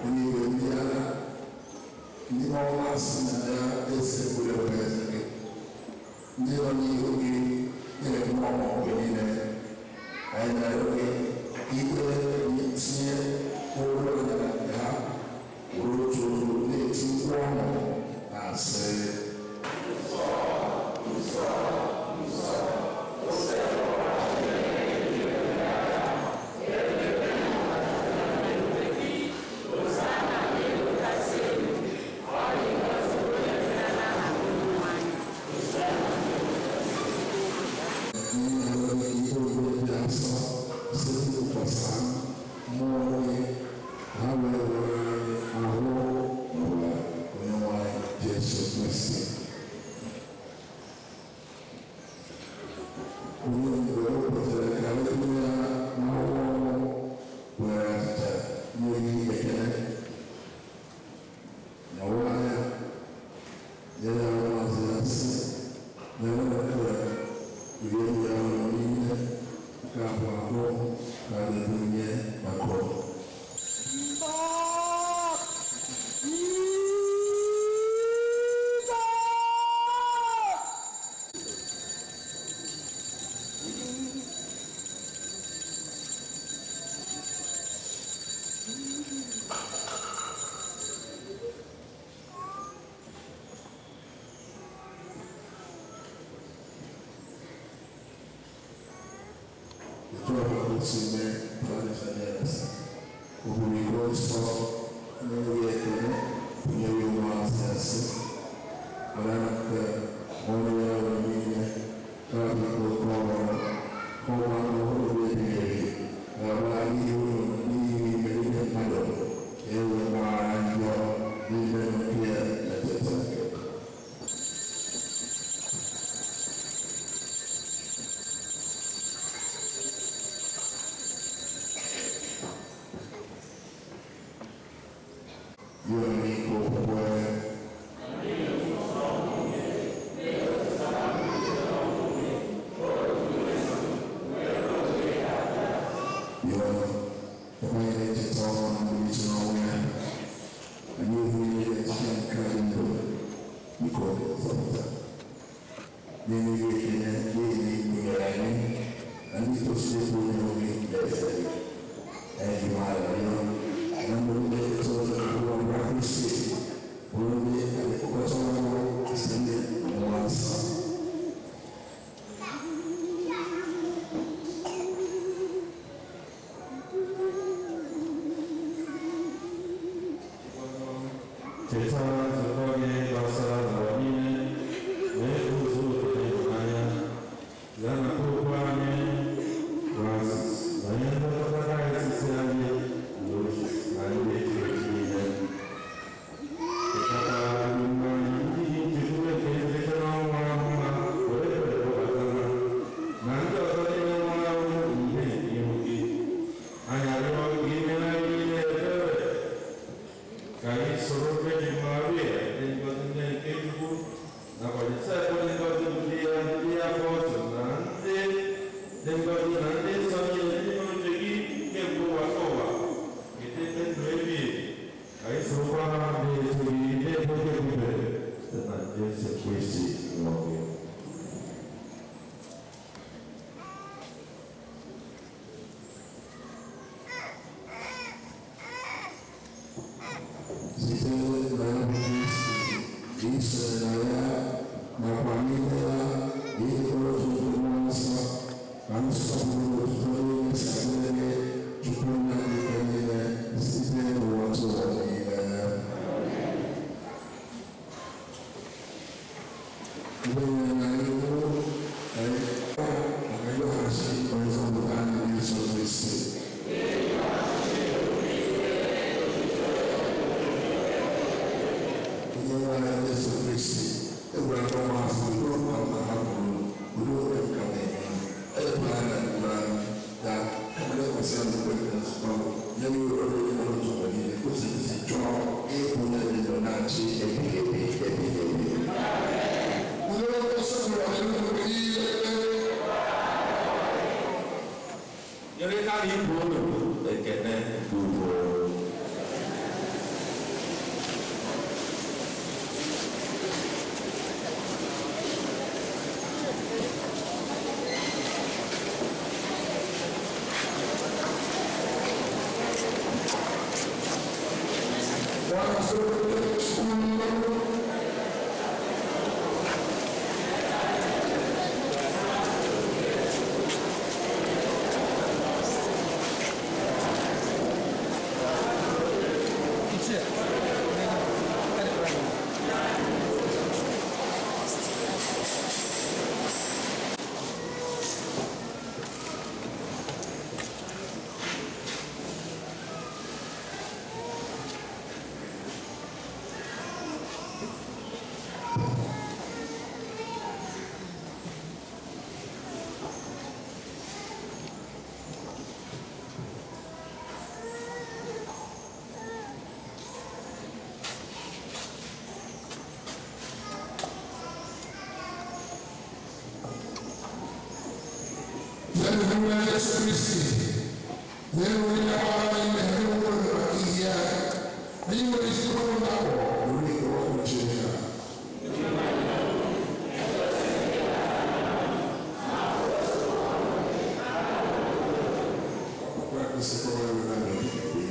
Speaker 8: onye iwe ndị agha ndị ọma si na ya eze egwuregwu eze gị, ndị nọ n'ihu gị na-enwe ọṅụ mgbe niile. Anyị na-arịọ gị ikpe tinye ụlọ ya na nke ha were otu olu na-eti mkpu ọṅụ na-asị: Onye mgbe o kwetere ka e tinye ya n'akwụkwọ ọnwụ were achịcha nye gị ekele, nyawa ya, nye ya ụmụazụ ya, sị: "Nara nke a, rie ya ọnụ niile, nke a bụ ahụ ka a na-ebunye maka unu." Otu ọbụla o si mee planetarians, ogburu iko nsọ na-enweghị ekele bunyere ụmụazụ ya, sị: "Were nke ọrụ ya ọrụ niile, ka bụ iko oke ọhụrụ, ka ọgba ọhụrụ dị ebighị ebi ga-agba n'ihi unu n'ihi imerime mmadụ, ka e wee gbaghara njọ n'ime nke ya metụtara." You and me go where you are the way to talk on the original way. And you really can't cut into because of that. Then you can really and you sleep with your and you are na ndị tụrụ ụlọ Kristi bụrụ ndị ekpokọta ọnụ site ndị mmụọ nsọ.
Speaker 7: Cheta nzukọ gị gbasara n'ụwa niile, mee ka
Speaker 8: imeela ịdịkọrọ otu mmụọ nsọ ka nsọpụrụ otuto niile si adịrị Chukwu nna dị ike niile site n'ụwa tụwa niile. Ndị nyere anyị iwu anyị maka ịlọghachi onye nzọpụta anyị Jesu Kristi. Onye nwe anyị Jesu Kristi, e gwara ndị ụmụazụ udo ka m na-ahapụrụ, udo onwe m ka m na-enye. Ekwela na mkpụrụ anyị ga elekwasị anya mgbe nzukọ nye n'ihu ọrụ onye nwere ụzọ mgbe niile kwesịrị isi chọọ ịbụ onye dị ndụ na-achị ebighị ebi ebighị ebi. Udo nsọpụrụ ọdịnihu mgbe niile.
Speaker 7: Nyere ha ibe unu ekene ugbo.
Speaker 8: N'eluigwe Jesu Kristi, na-enwe onye gbara anyị na-eme nwere maka ihe ya, anyị nwere isi ọrụ na-akpọ ori ọkụ Chineke. Ọkwa kwesịkwara ịrụ na ebighị ebi.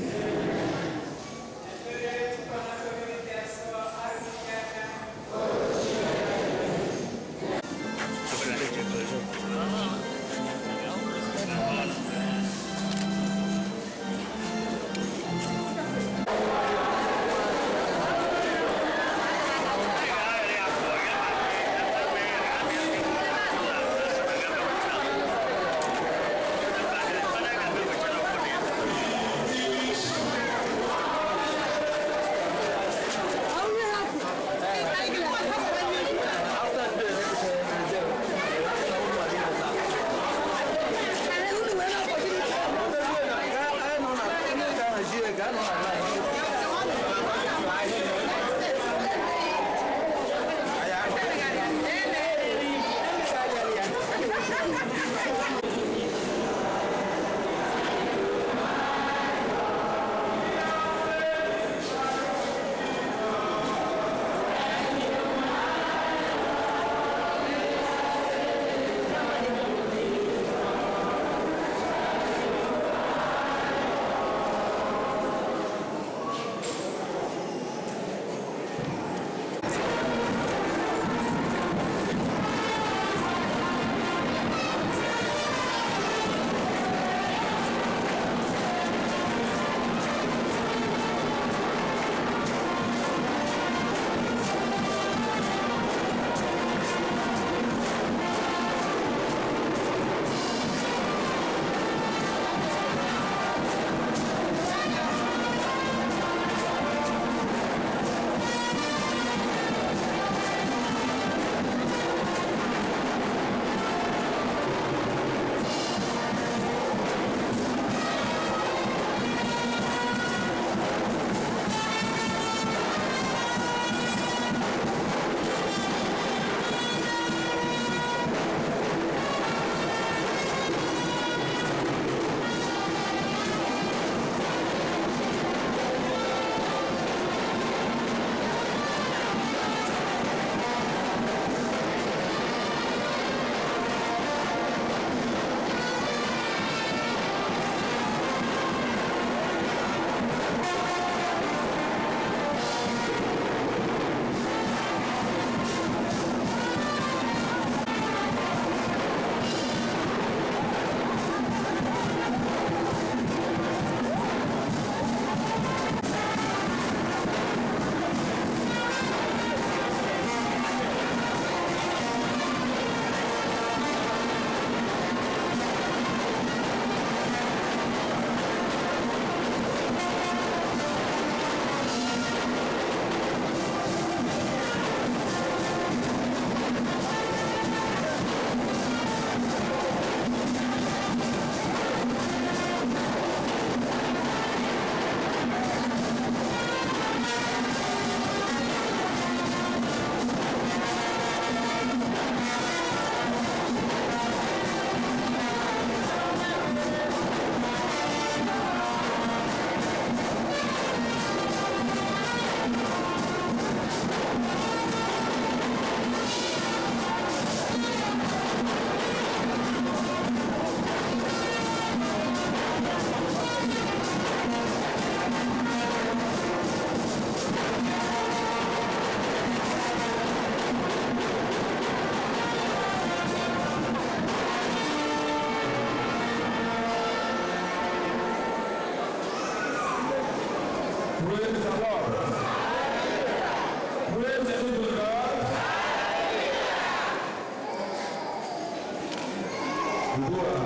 Speaker 7: Ugbu a,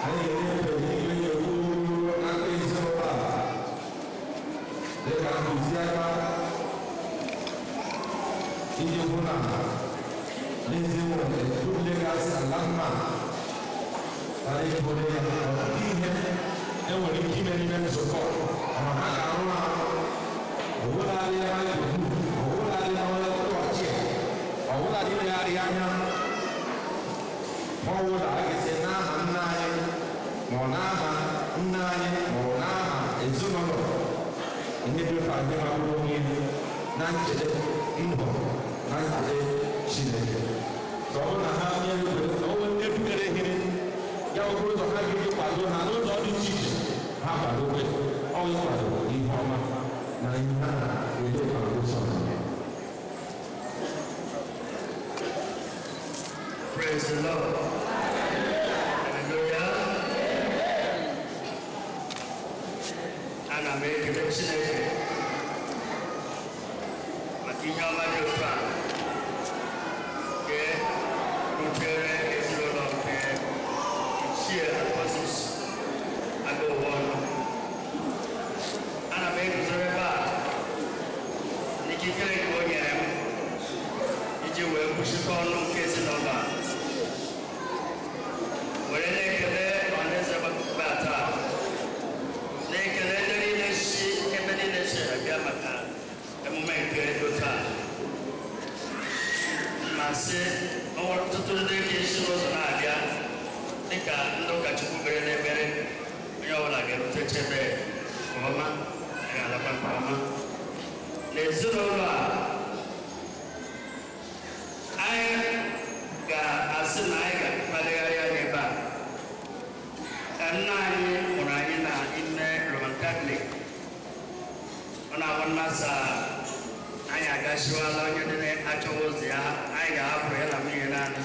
Speaker 7: anyị ga-enyefe ihe egwu n'aka ezinụlọ a dịka ntụziaka iji hụ na n'ezie nwere good legacy and landmark na ịbụrụ ya ọtụtụ ihe enwere ike ime n'ime nzukọ ma ha ga-arụ arụ ọbụladị ha ga-ekwu ọbụladị na onye ọchị ọbụladị ilegharị anya ma ọ bụla a ga-esi n'aha nna anyị ma ọ n'aha nna anyị ma ọ n'aha ezinụlọ ihe dị ofe adị ma bụrụ onwe ihe na nchede ndụ na nchede Chineke ka ọ bụrụ na ha nye ọ nwee ndị butere ihe ya ọ bụrụ ụzọ ha ga-eji kwado ha n'ụzọ dị iche iche ha kwadobe ọ ịkwado ihe ọma na ihe ha na-ede foundation.
Speaker 4: Praise the Lord. Hallelujah. Ana m ekele Chineke maka ihe ọma dị otu a nke rutere ezinụlọ nke Ichie Alphonsus Agụwa ọnụ. Ana m eguzoro ebe a n'ikikere nke o nyere m iji wee kwuchite ọnụ nke ezinụlọ a, were na-ekele ọhaneze gbakọta taa, na-ekele ndị niile si ebe niile si abịa maka emume nke ego taa, ma sị o nwere ọtụtụ ndị ka esi n'ụzọ na-abịa dịka ndị ụkọchukwu bere n'ebere onye ọbụla ga-erutecha ebe nke ọma, anyị ga-alakwa nke ọma n'ezinụlọ a. Anyị ga-asị na anyị ga-akpalegharị anya ebe a ka nna anyị mụrụ anyị na ime Roman Catholic. Ọ na-ahụ nnasa anyị agasiwala onye dị na-achọghị ụzọ ya, anyị ga-ahapụrụ ya na nwunye naanị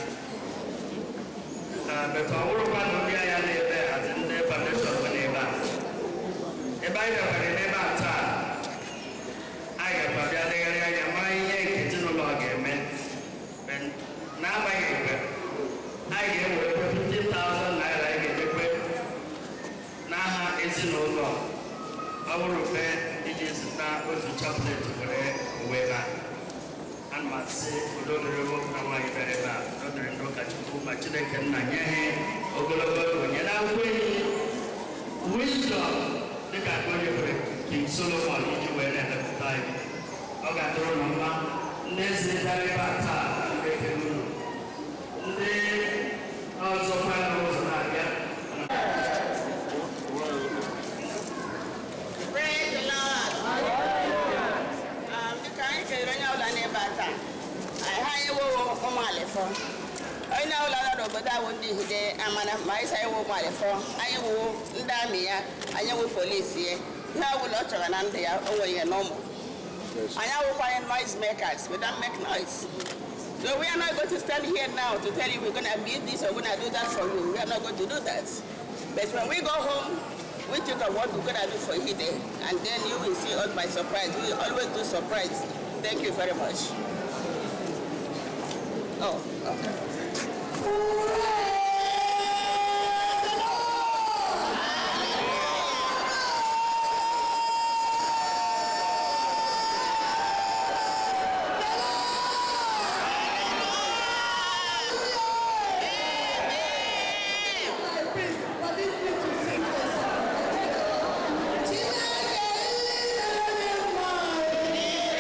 Speaker 4: beta ọ bụrụkwa na obi anya na-ebe hazi ndị foundation bụ n'ebe a ebe anyị bịakwara n'ebe a taa. Anyị gakwa bịa legharị anya mara ihe nke ezinụlọ ga-eme. N'agbanyeghị nke anyị ga-ewere 15,000 naira anyị ga-edekwe n'aha ezinụlọ ọ bụrụ mgbe iji zụta otu chaplet were uwe ha. Ana m asị udo dịrị nwoke na nwaanyị bịara ebe a, udo dịrị ndị ụkọchukwu, ma Chineke nna nye ha ogologo ndụ, nye na nkwenye wisdom dịka nke onye kwere King Solomon iji wee na-elekọta anyị. Ọ ga-adịrị ụnụ mma. Ndị eze bịara ebe a taa, ndị ekele unu, ndị ọzọkwa n'ụzọ na-abịa.
Speaker 1: Praise the Lord. Dịka anyị kelere onye ọbụla n'ebe a taa, anyị ha ewewo ụmụ alịfọ. Onye ọbụla nọ n'obodo awụ ndị Ihide amara ma anyị sị anyị wụ ụmụ alịfọ, anyị wụ ndị amị ya, anyị wụ polisi ya. Ihe ọbụla ọ chọrọ na ndụ ya, o nwere ya n'ụmụ. Anyị awụkwaghị noise makers, we don't make noise. So we are not going to stand here now to tell you we're going to build this or we're going to do that for you. We are not going to do that. But when we go home, we think of what we're going to do for Ihide, and then you will see us by surprise. We always do surprise. Thank you very much. Oh, okay.
Speaker 6: Please, permit me to sing this song. Chineke imere mma.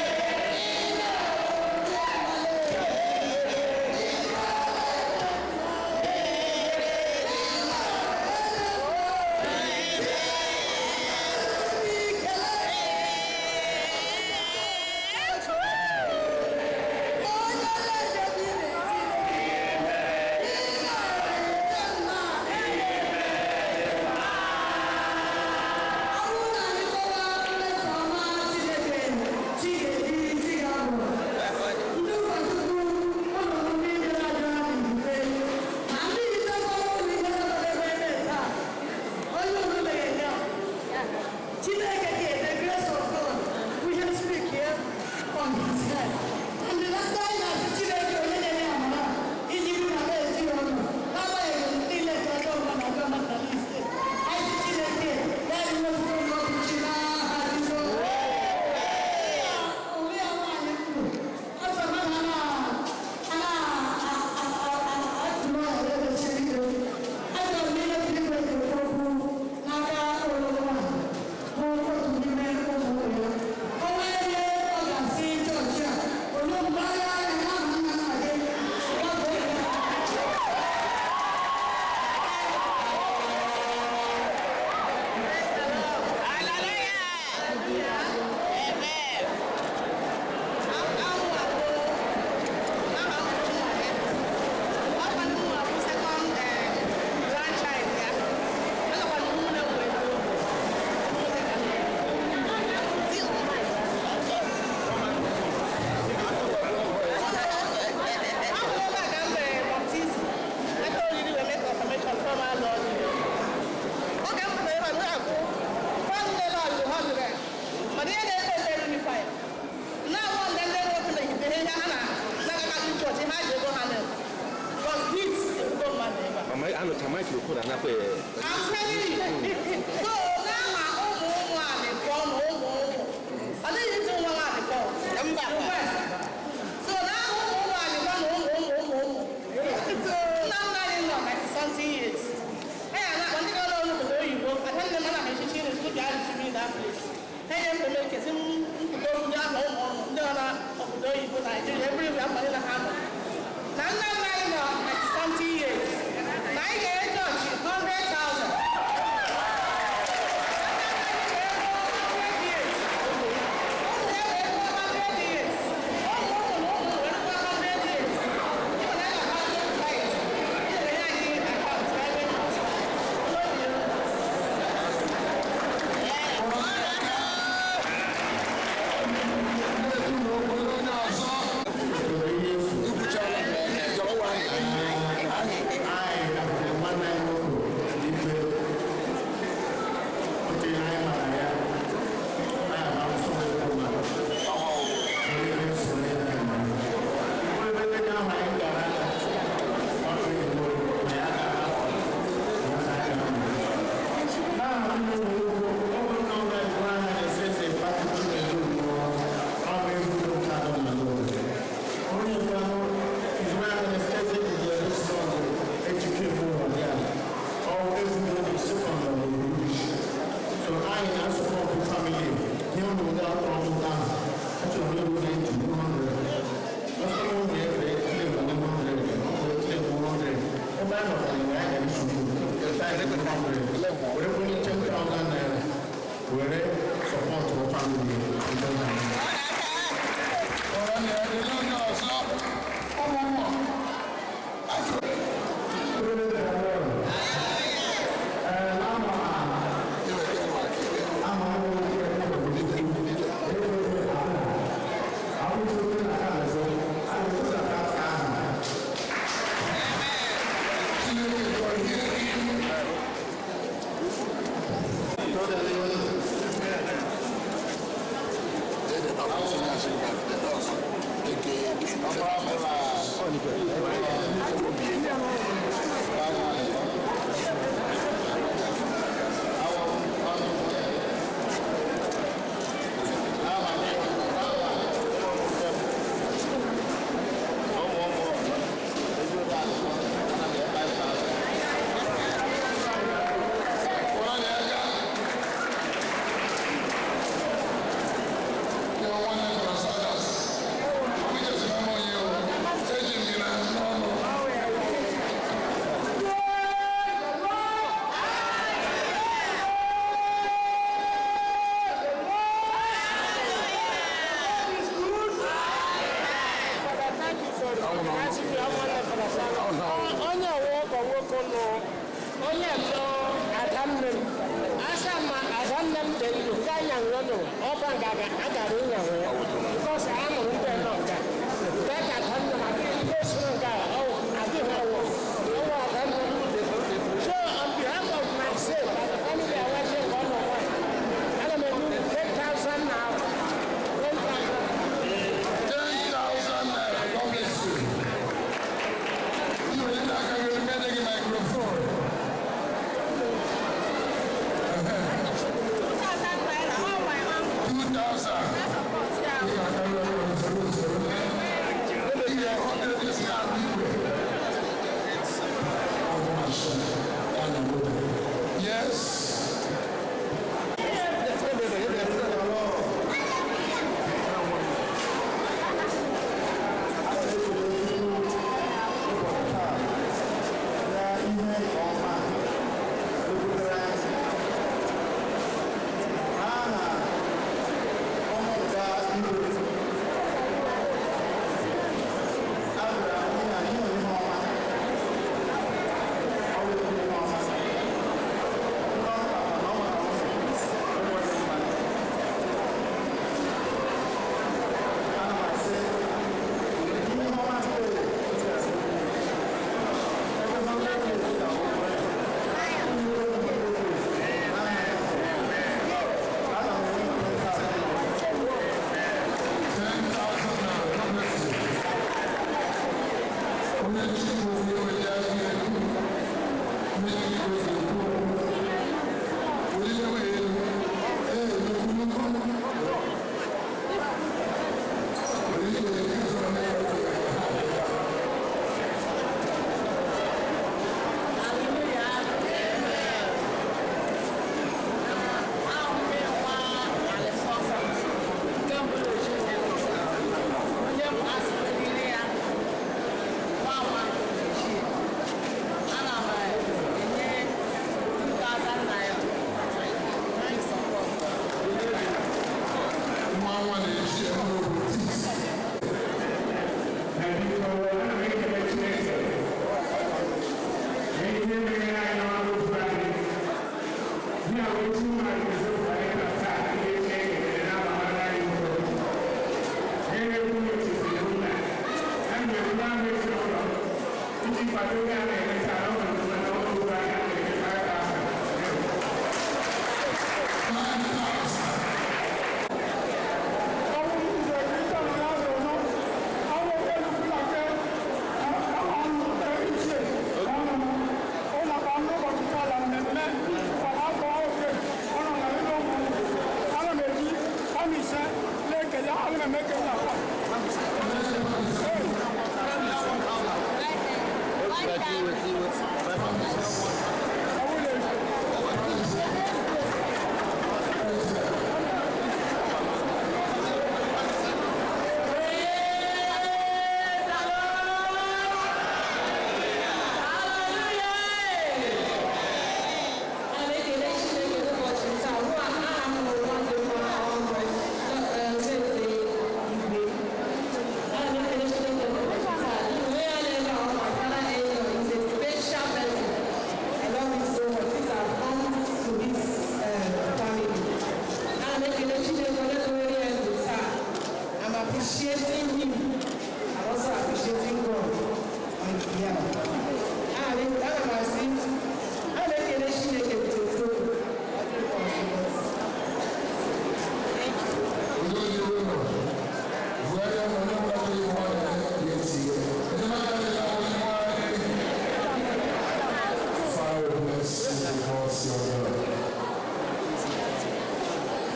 Speaker 7: Anụcha microphone anakwa.
Speaker 1: I'm telling you. So n'aha ụmụ ụmụ Alịfọ na ụmụ ụmụ. Ọ dịghị iji nwa m Alịfọ. Mba. So n'aha ụmụ ụmụ Alịfọ na ụmụ ụmụ ụmụ ụmụ. So nna nna anyị nọ 90 something years. Anyị na-akpọ ndị nọ n'obodo oyibo. Ada nne m na echichi na school bịa arụchi m in that place. Ha nyefere m ekesi m nkwudo ndị ahụ ụmụ ụmụ ndị nọ n'obodo oyibo, Naijiria, everywhere mmadụ na ha nọ. Na nna nna anyị nọ 90 something years. Na anyị ga-enye chọọchị 100,000.
Speaker 10: Onye nwoke nwoke nụ onye nọ adanne m asa ma adanne m dị ndụ nke anya nọ ọba nga agara ịnyanwụ ya bikọs a mụrụ ndị nọ nga nke ka adanne m adịghị ndị soro nke a adịghị ọwụ ọwụ adanne m. So on behalf of myself and the family awaje nke ọ nọ nwa, ana m enye 10,000 now, 10,000.
Speaker 8: 10,000 naira. God bless you. You will not get a microphone. 2,000. Yes.
Speaker 3: Na ihe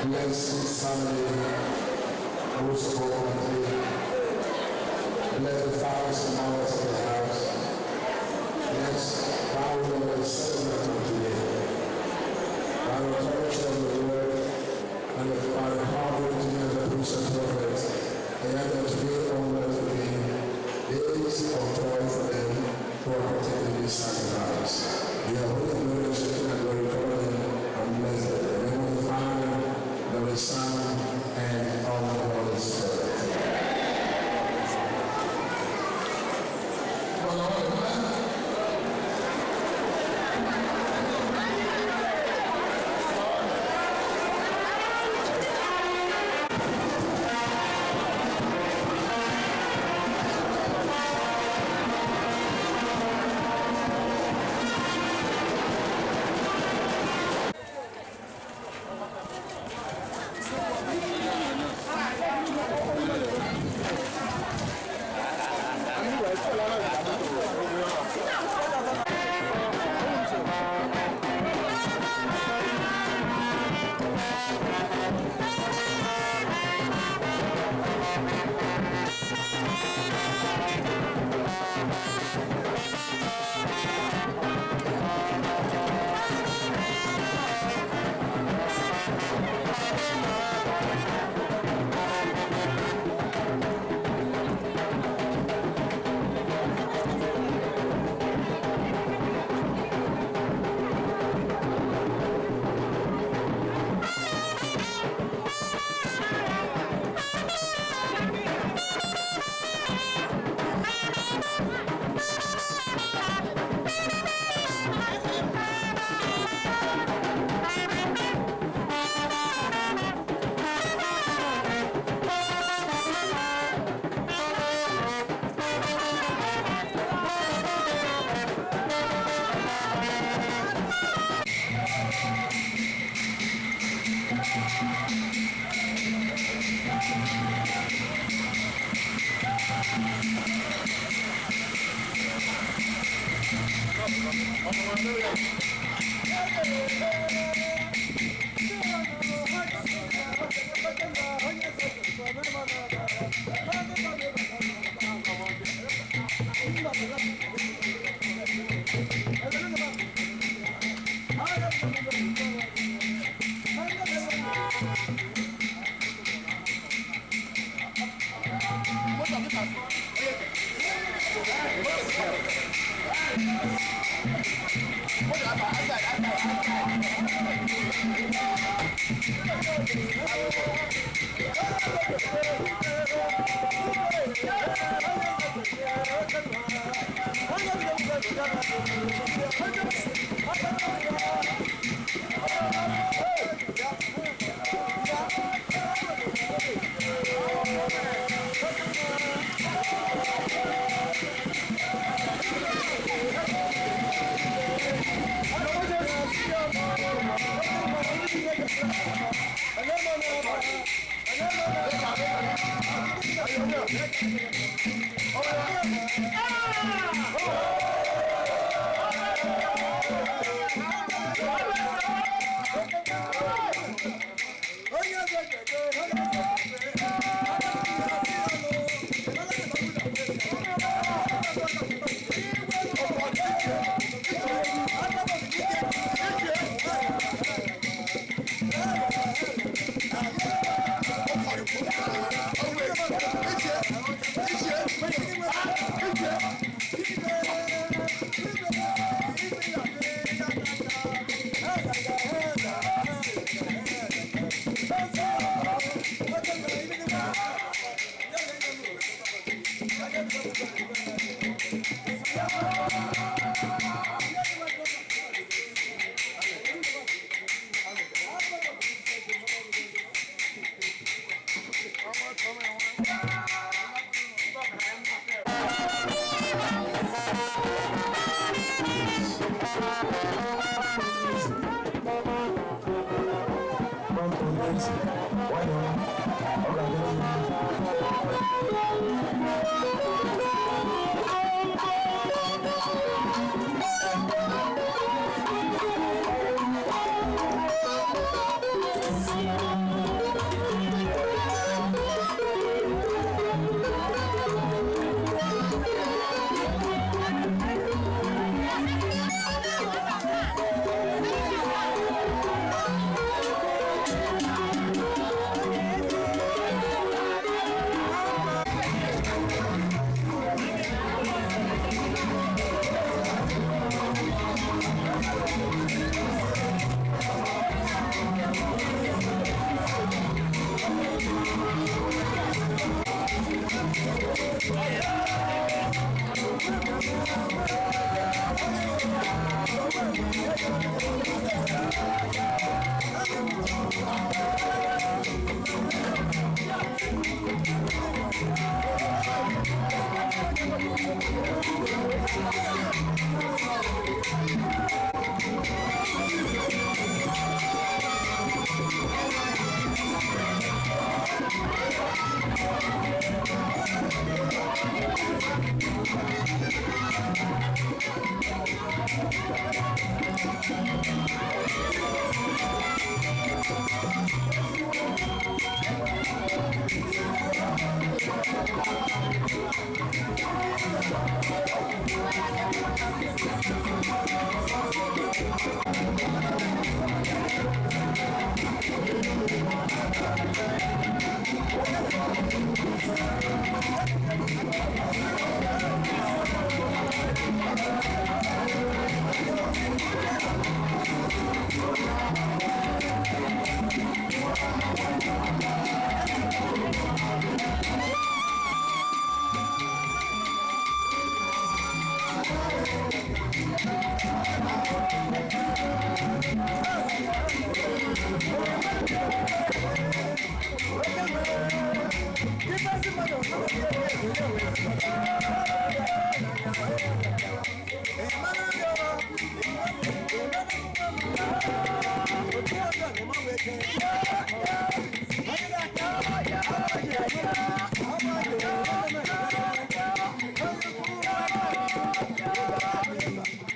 Speaker 8: Bless this family, most importantly. Bless the fathers and mothers of the house. Bless our Lord, servant of today. By the resurrection of the Lord and by the power of the priests and prophets, and that today onwards will be days of joy for them who are partaking in this sacrifice. Your holy glory, and glory, cover them and bless them. In the name of the Father, of the Son, and of the Holy Spirit.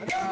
Speaker 11: Yeah.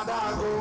Speaker 8: Adagụ,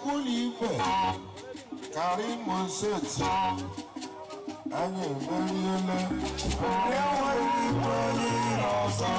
Speaker 8: Ikwu na ibe karị Imo steeti anyị emeriela, enweghị ikpe niile ọzọ.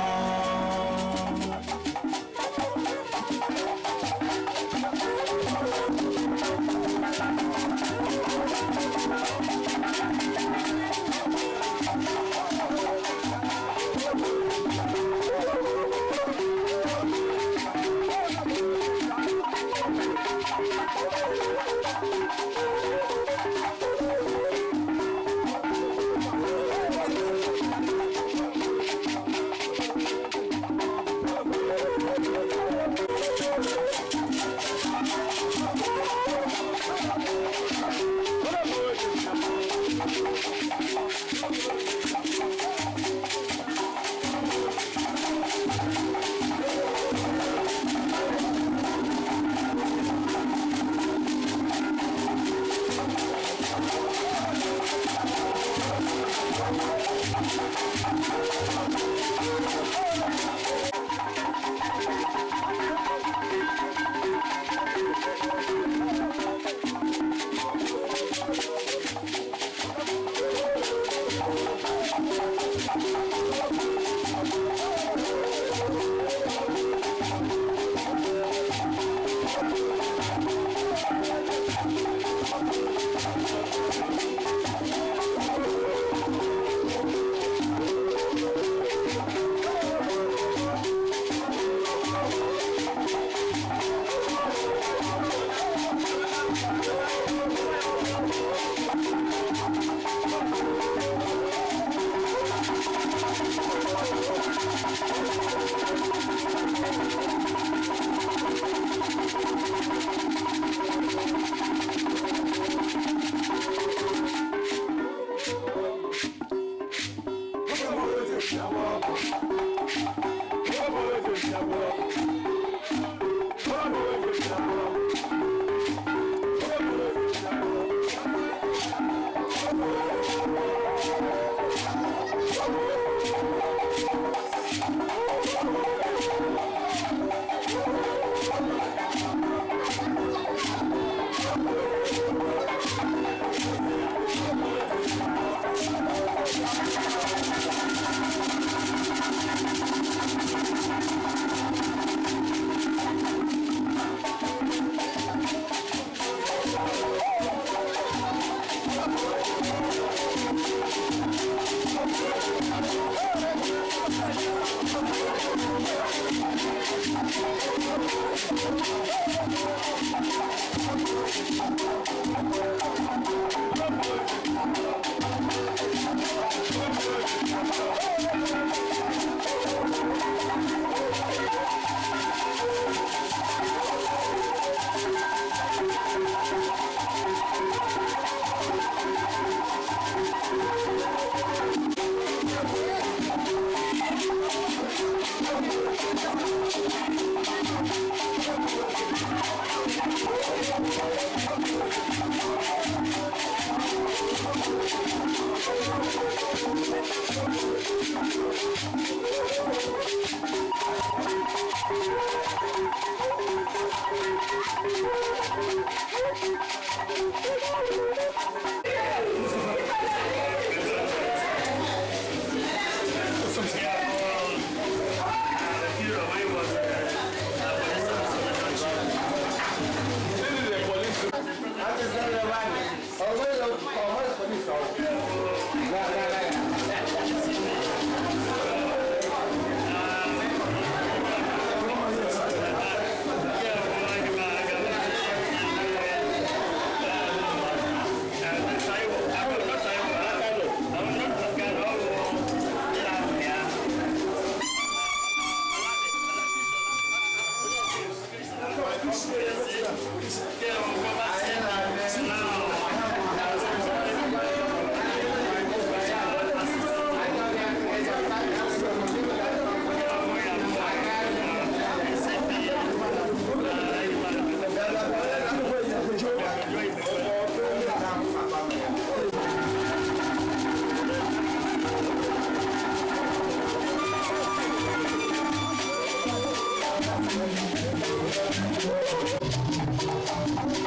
Speaker 9: Thank you.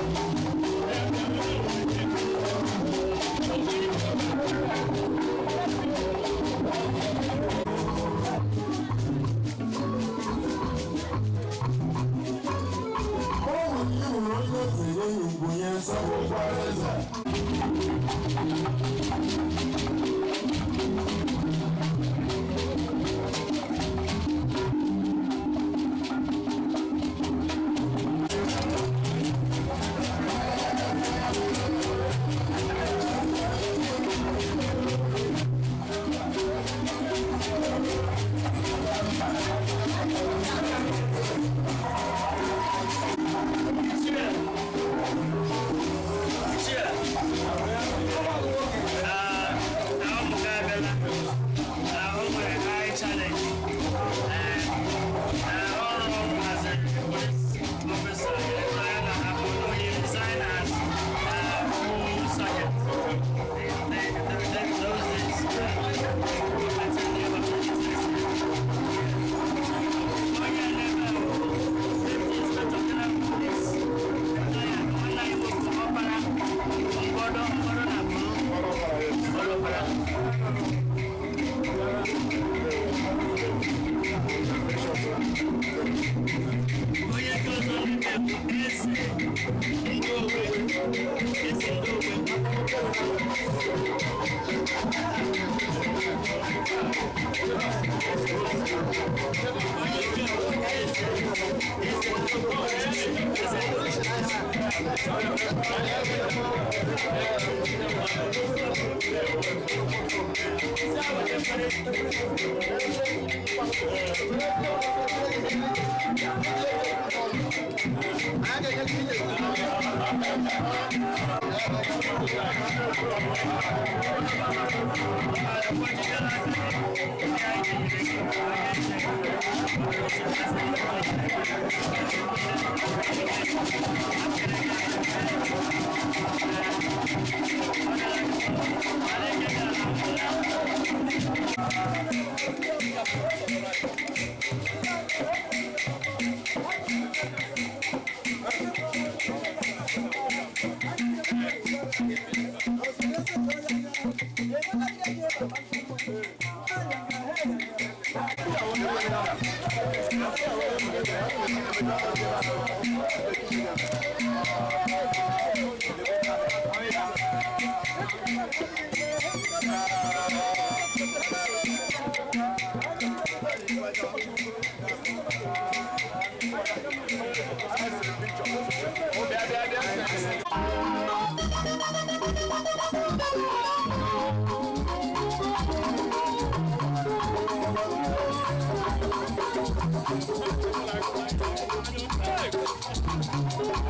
Speaker 8: eze nye ya ugwu nye nsọpụkwara eze.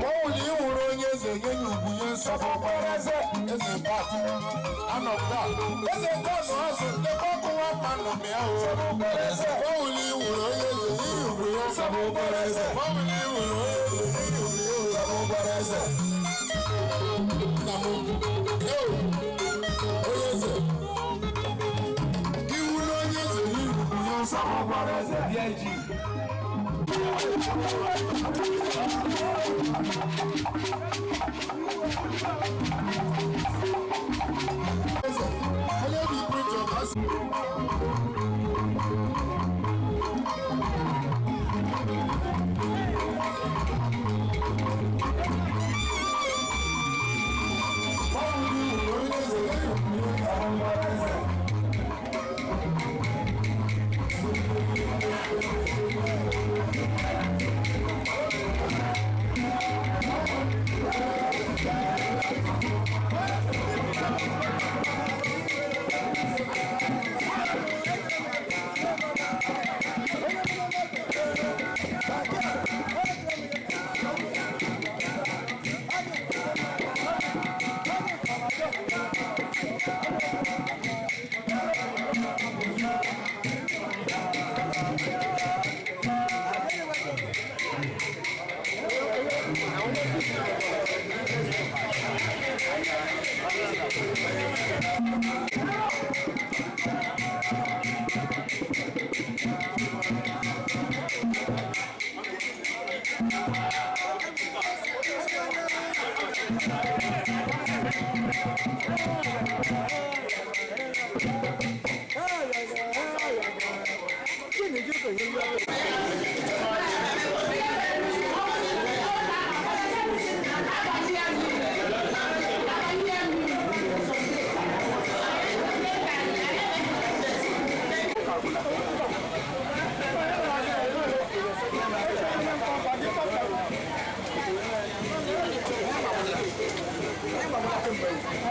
Speaker 8: Mọ̀wùlì ìwúrò onye eze nye ya ugwu nye nsọpụkwara eze eze bat anọkwa eze kọnụ azụ ndekọ ọkụ nwa mma nọ mịa o. Mọ̀wùlì ìwúrò onye eze nye ya ugwu nye nsọpụkwara eze. Mọ̀wùlì ìwúrò onye eze nye ya ugwu nye nsọpụkwara eze. Nna m eo onye eze iwuru onye eze nye ya ugwu nye nsọpụkwara eze. Onye bi preacher ka sị.
Speaker 11: Thank you.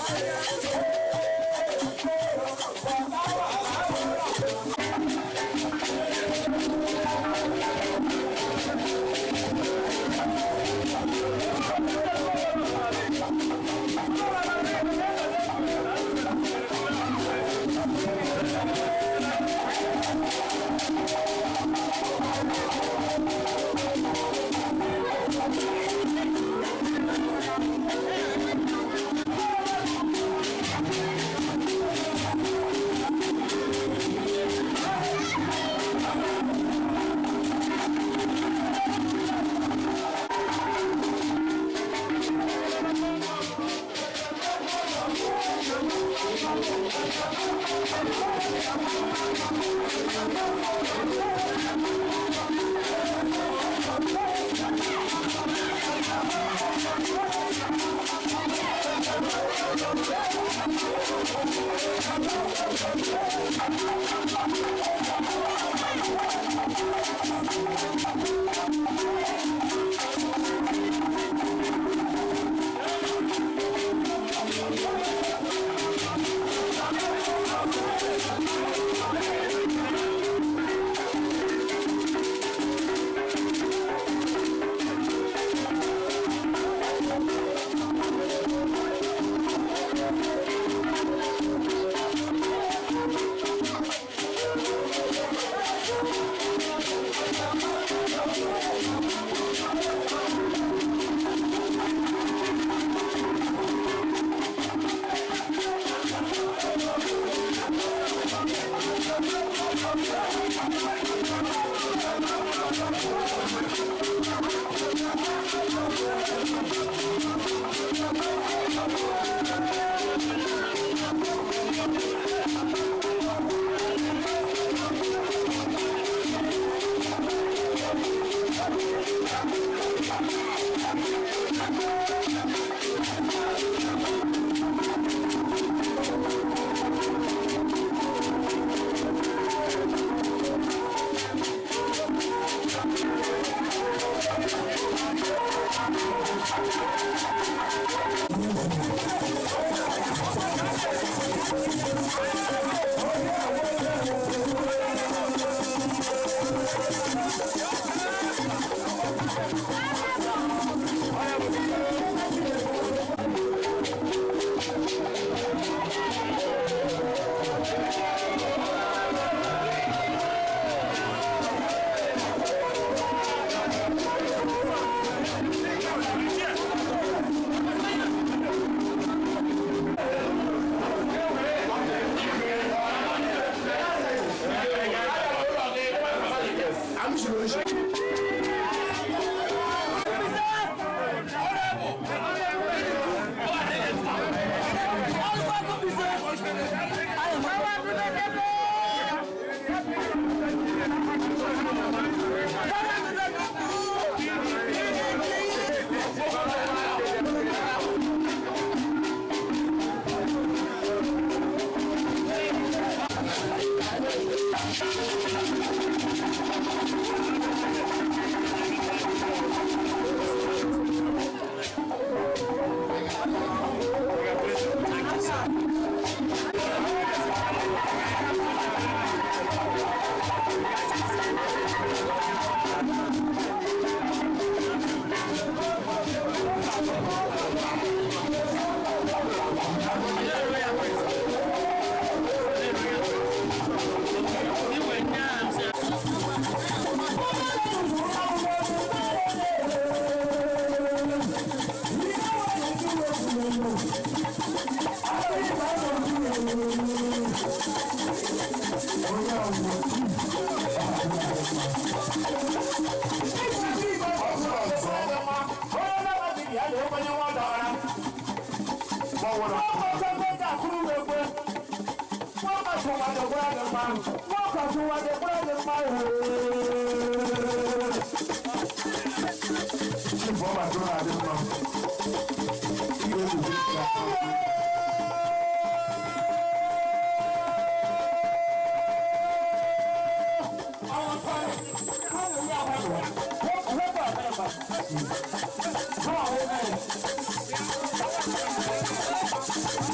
Speaker 9: Thank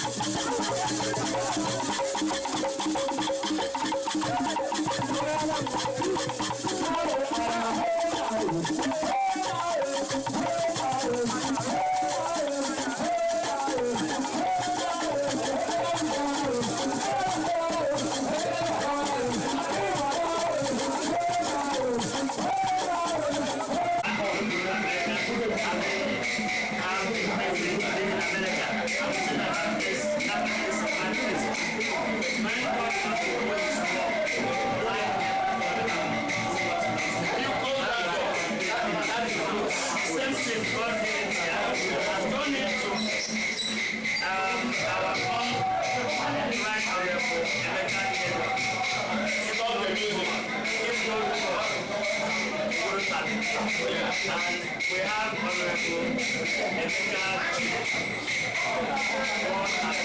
Speaker 9: you.
Speaker 11: And we have Honorable Emeka Chief. God has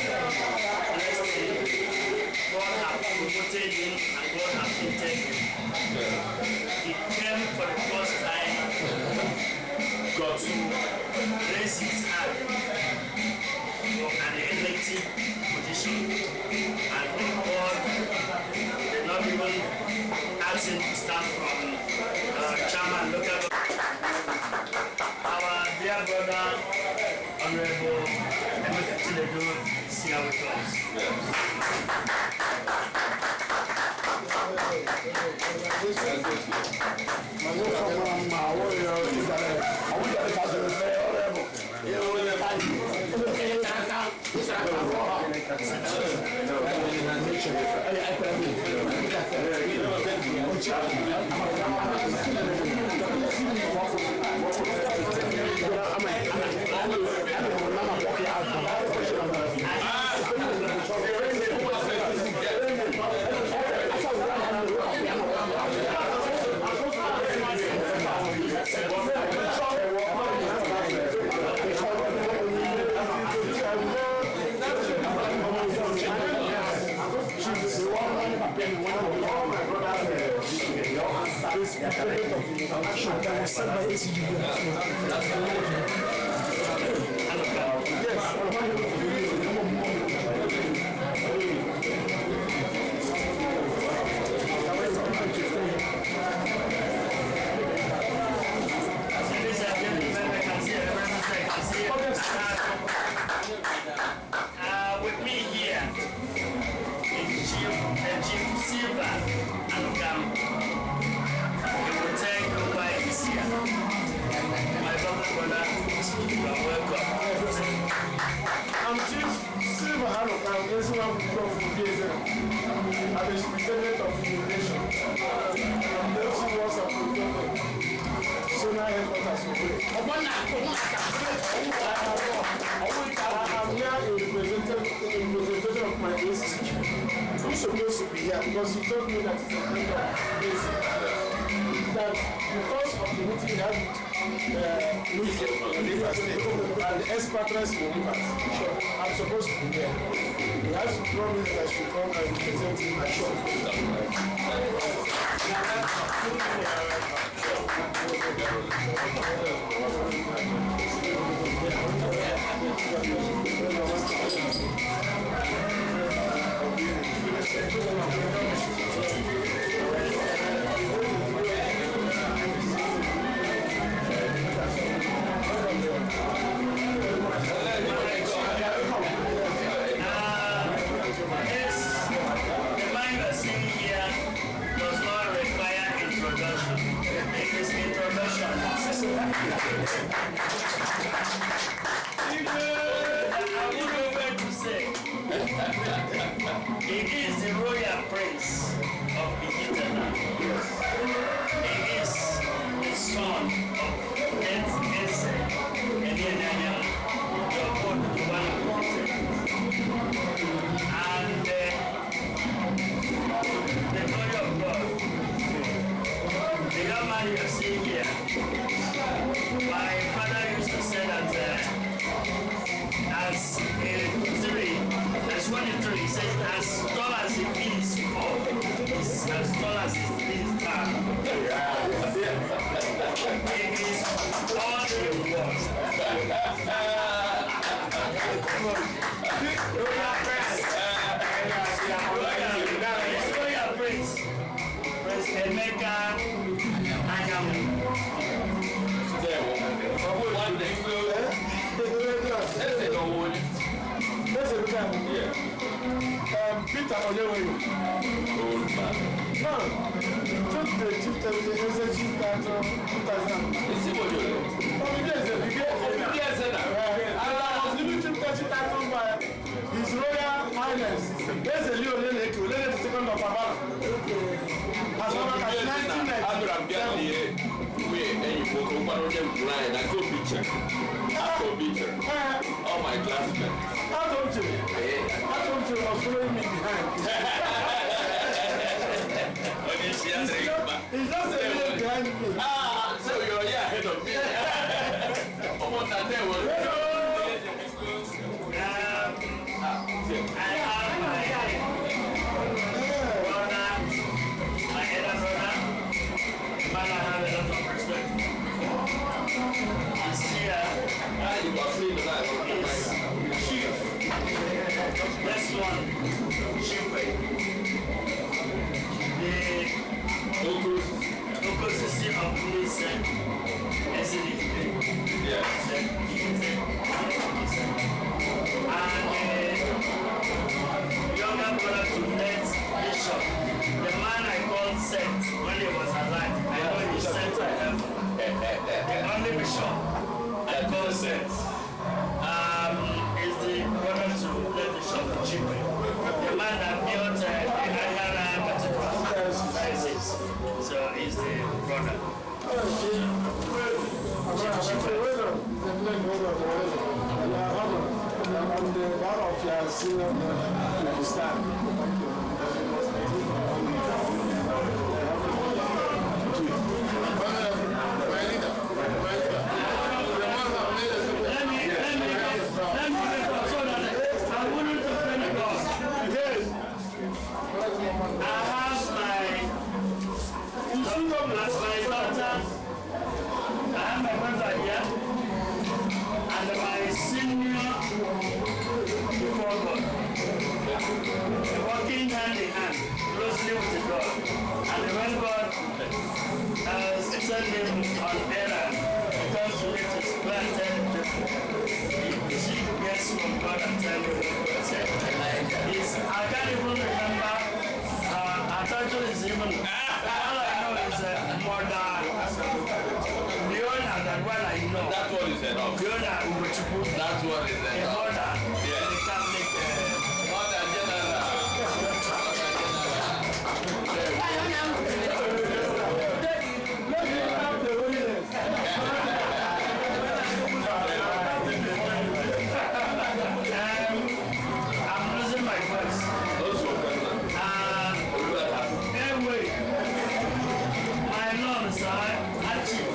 Speaker 11: blessed him, God has promoted him, and God has lifted him. He came for the first time to raise his hand for an elective position. And God did not even ask him to start from chairman local government. Our dear brother, Honorable Emeka Chinedu, is here with us. Ladies and gentlemen, I can see everyone, I can see. With me here is Chief Silva Anukam. He will tell you why he's here. My brother, you are welcome.
Speaker 8: I'm Chief Silva Anukam, Ezra from Gaza. I'm the Superintendent of Immigration. I'm the Chief Works and Procurement. Sona Headquarters. I am here in representation of my AC, who's supposed to be here because he told me that he's a friend of AC. That because of the meeting he had with Rivers State and the expatriates in Rivers, I'm supposed to be here. He has to promise that I should come and represent him at shop.
Speaker 11: Yes, the man you are seeing here does not require introduction. It is introduction. I won't know where to say. He is the royal prince of Ihitana. He is the son of Eze Enyenanya, your own one. And the glory of God, the young man you are seeing here, my father used to say that as a tree, as one tree, he says, as tall as it is up, is as tall as it is down. It is all in one. Royal Prince, Prince Emeka Anyanwu.
Speaker 8: Peter Onyeweyo. Now, he took the chief the SSG title 2000. And I was given chief title by His Royal Highness Eze Leo Oleleke, Oleleke the second of Abala. As well as 1997.
Speaker 12: All my classmates.
Speaker 8: Atomche was following me behind. He's just a little behind me.
Speaker 12: Ah, so you're
Speaker 11: I have my brother, my elder brother, the man I have a lot of respect for. He's here. Is Chief. This one, Chief. The Okosisi of Nise, Ezinifite. And younger brother to late Bishop, the man I called Seth when he was alive. I know he's sent to heaven. The only bishop I called Seth is the brother to late Bishop Chikwe, the man that built the Ayala Cathedral. Diocese. So he's the brother. Chief Chikwe.
Speaker 8: On the bar of your senior stand.
Speaker 11: Let me so that I wouldn't offend God. I have my daughter, I have my brother here, and my senior before God. Working hand in hand, closely with God. And when God sent him on errand, he comes to meet his planted people. She gets from God and tell me what God said. I can't even remember her title is even, all I know is Mother Leona, that one I know.
Speaker 12: That one is enough.
Speaker 11: Leona Ugochukwu.
Speaker 12: That one is
Speaker 11: A
Speaker 12: enough.
Speaker 11: mother
Speaker 12: Yes.
Speaker 11: in the Catholic.
Speaker 12: Mother General.
Speaker 11: I'm losing my voice. Anyway, my mom, sir, Archie,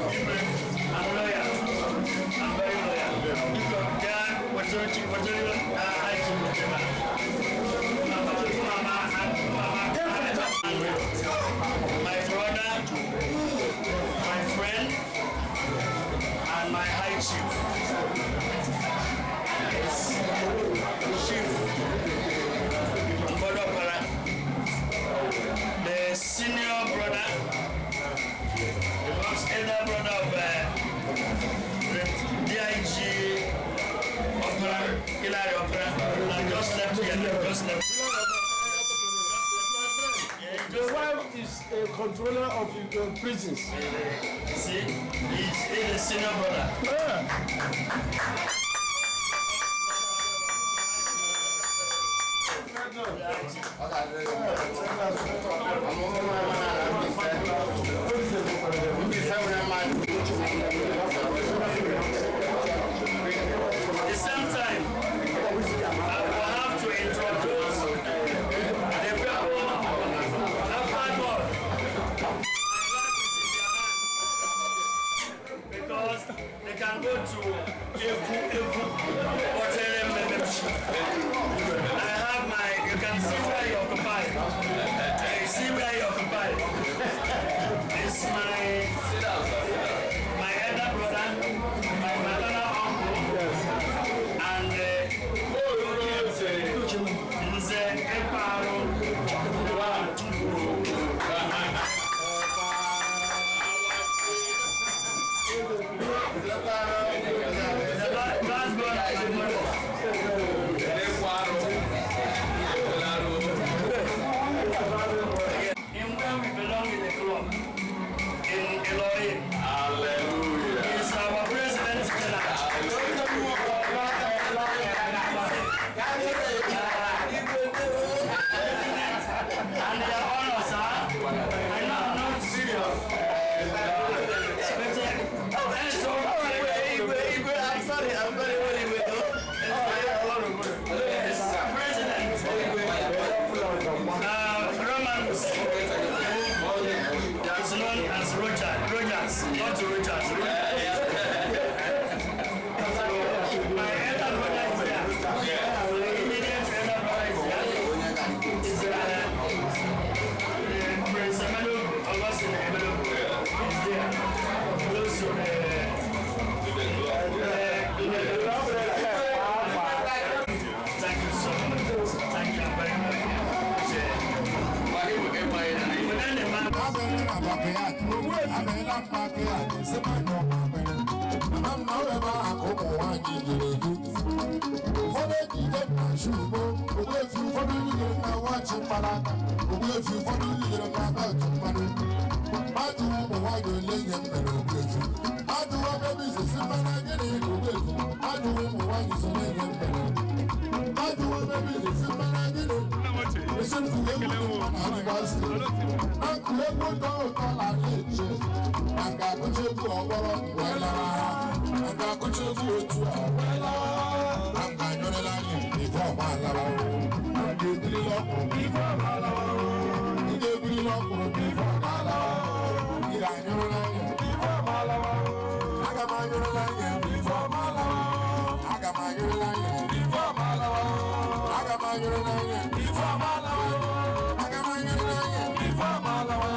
Speaker 11: I'm loyal. I'm very loyal. Yeah, what's your chief? What's your Archie? My brother, my friend, and my high chief. Is Chief Mbodopara, the senior brother, the most elder brother of the DIG Opera, Hilary Opera, and just left here, just left.
Speaker 8: The wife is a controller of prisons.
Speaker 11: See, he's the senior brother.
Speaker 8: Yeah.
Speaker 11: At the same time, I will have to introduce the people after God. My life is in their hands because they can go to Eku Eku Otere Mememshi. I have my, you can see where you occupy. You see where you occupy. It's my elder brother, my maternal uncle, and Nze Ekparo. The last born of my mother. In where we belong in the club, in Ilorin.
Speaker 12: Hallelujah.
Speaker 11: He's our president general. And they are honor, sir. I know I'm not serious. But,
Speaker 7: I'm sorry, I'm very, very, very.
Speaker 11: Yes, President. Romans is known as Roger, Rogers, not Rogers. Rogers. So
Speaker 8: Abịrị na backyard, abịrị na backyard, sị ma nyọ mamịrị. Mama m na ọ ebe ahụ ka ụmụ nwaanyị jere eju. Ụfọdụ ejije na shugbo, ogbuefi ụfọdụ yiri na wọchị mkpanaka, ogbuefi ụfọdụ yiri na beltụ mmanụ. Mmadụ ụmụ nwaanyị ole ihe m mere ogbuefi. Mmadụ ebe izizi mmana gịnị ogbuefi. Mmadụ ụmụ nwaanyị so na ihe m mere. Mmadụ ebe izizi mmana gịnị. Esi m kwuru egwu dị mma na adịgbasị. Na nkụ egwu ụtọ ụtọ na eche. Na nga akụcha egwu ọgbọrọ wee lawa. Na nga akụcha egwu otu a wee lawa. Na nga anyụrịla anyị ife ọma alawa. Na nga ebirila ọkpụrụ ife ọma alawa. Ị ga-ebirila ọkpụrụ ife ọma alawa. Ị ga-anyụrịla anyị ife ọma alawa. Aga m anyụrịla anyị ife ọma alawa. Aga m anyụrịla anyị ife ọma alawa. Aga m anyụrịla anyị ife ọma alawa. Aga m anyụrịla anyị ife ọma alawa.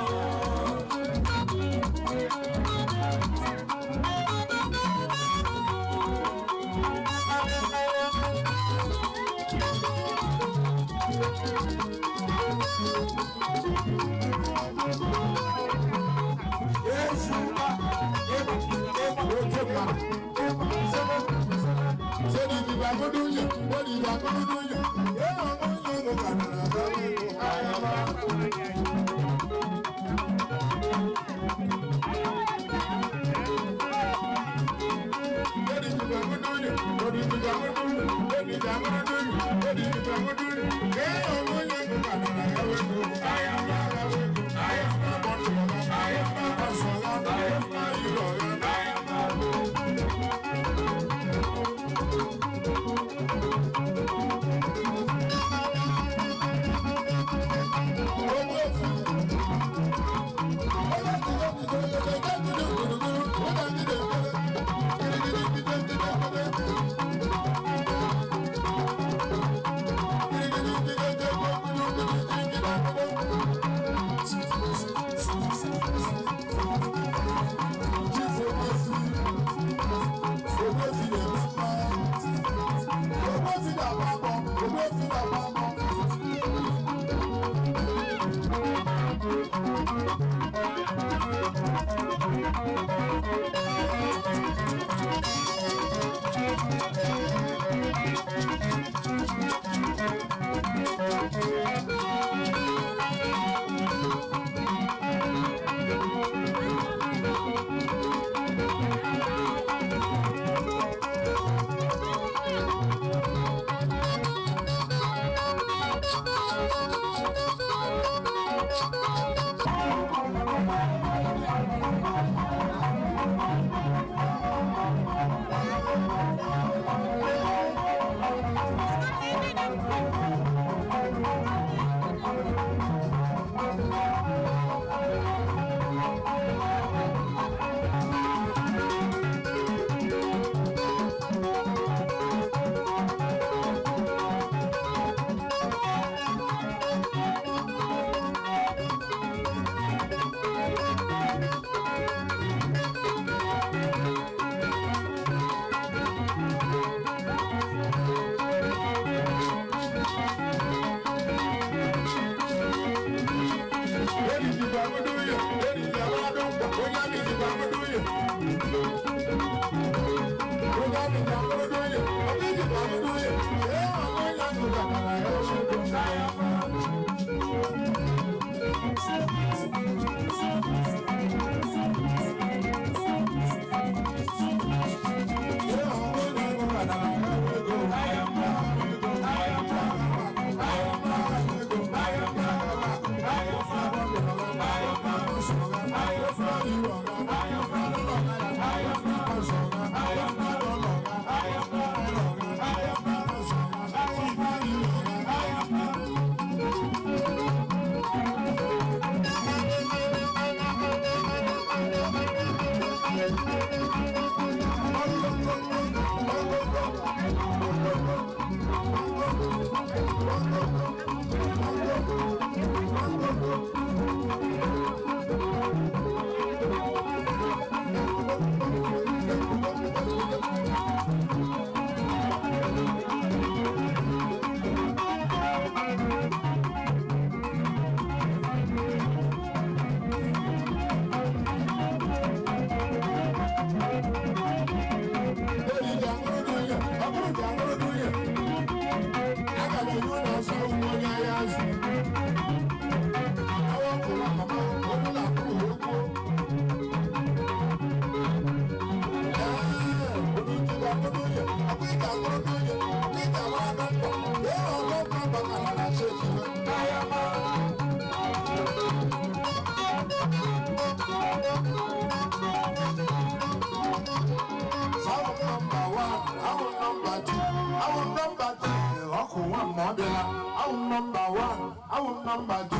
Speaker 8: Awụ m number 1, awụ m number 2,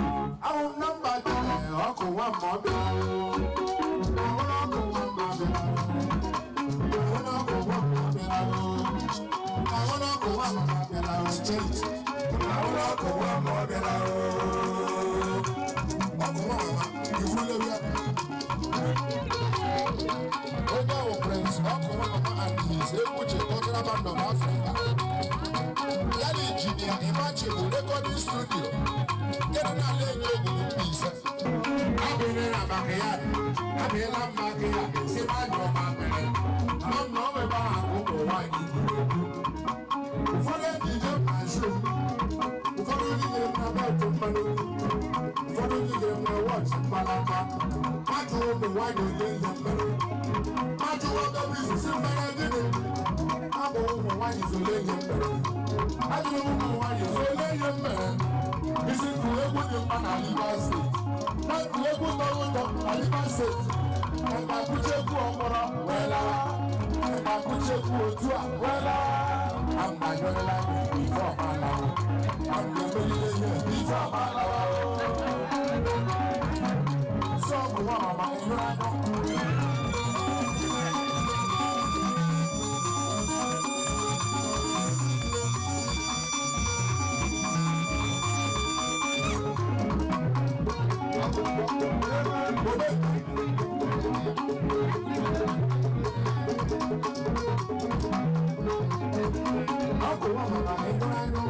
Speaker 8: awụ m number 3. Ọkụ nwa ma ọ bịara. Ahụrụ ọkụ nwa ma ọ bịara. Ahụrụ ọkụ nwa ma ọ bịara. Ahụrụ ọkụ nwa ma ọ bịara. Ahụrụ ọkụ nwa ma ọ bịara. Ọkụ nwa mama, ifu lewe ya. Onye ahụ Prince Ọkụ nwa mama and his Egwuche Cultural Band of Africa. Ya na Injinia Imachi bụ recording studio nke dị n'ala enye obodo Mbaise. Abịrị na backyard, abịrịla m backyard, si mmadụ ọma mere. Ama m na ọ bụ ebe ahụ ka ụmụ nwaanyị gwuru egwu. Ụfọdụ ejije m na show, ụfọdụ jidere m na belt mmanụ, ụfọdụ jidere m na wọchị mgbanaka. Mmadụ ụmụ nwaanyị ole ihe mere. Mmadụ nwoke bụ isi mere gịnị? Abụ ụmụ nwaanyị zole ihe mere. Ajụrụ m ụmụ nwaanyị zole ihe mere. Isi nkụ egwu dị mma na Rivers Steeti. Na nkụ egwu tọrọ ụtọ na Rivers Steeti. Ẹ̀ka kúchekwu ọkpọrọ wee lawa. Ẹ̀ka kúchekwu otu a wee lawa. Ama anyọrịla ife ọma lawa. Ama emerire ihe ife ọma lawa. Sọọbụ nwa mama ịhụrụ anya. Ọkụ nwa mama ịhụrụ anya.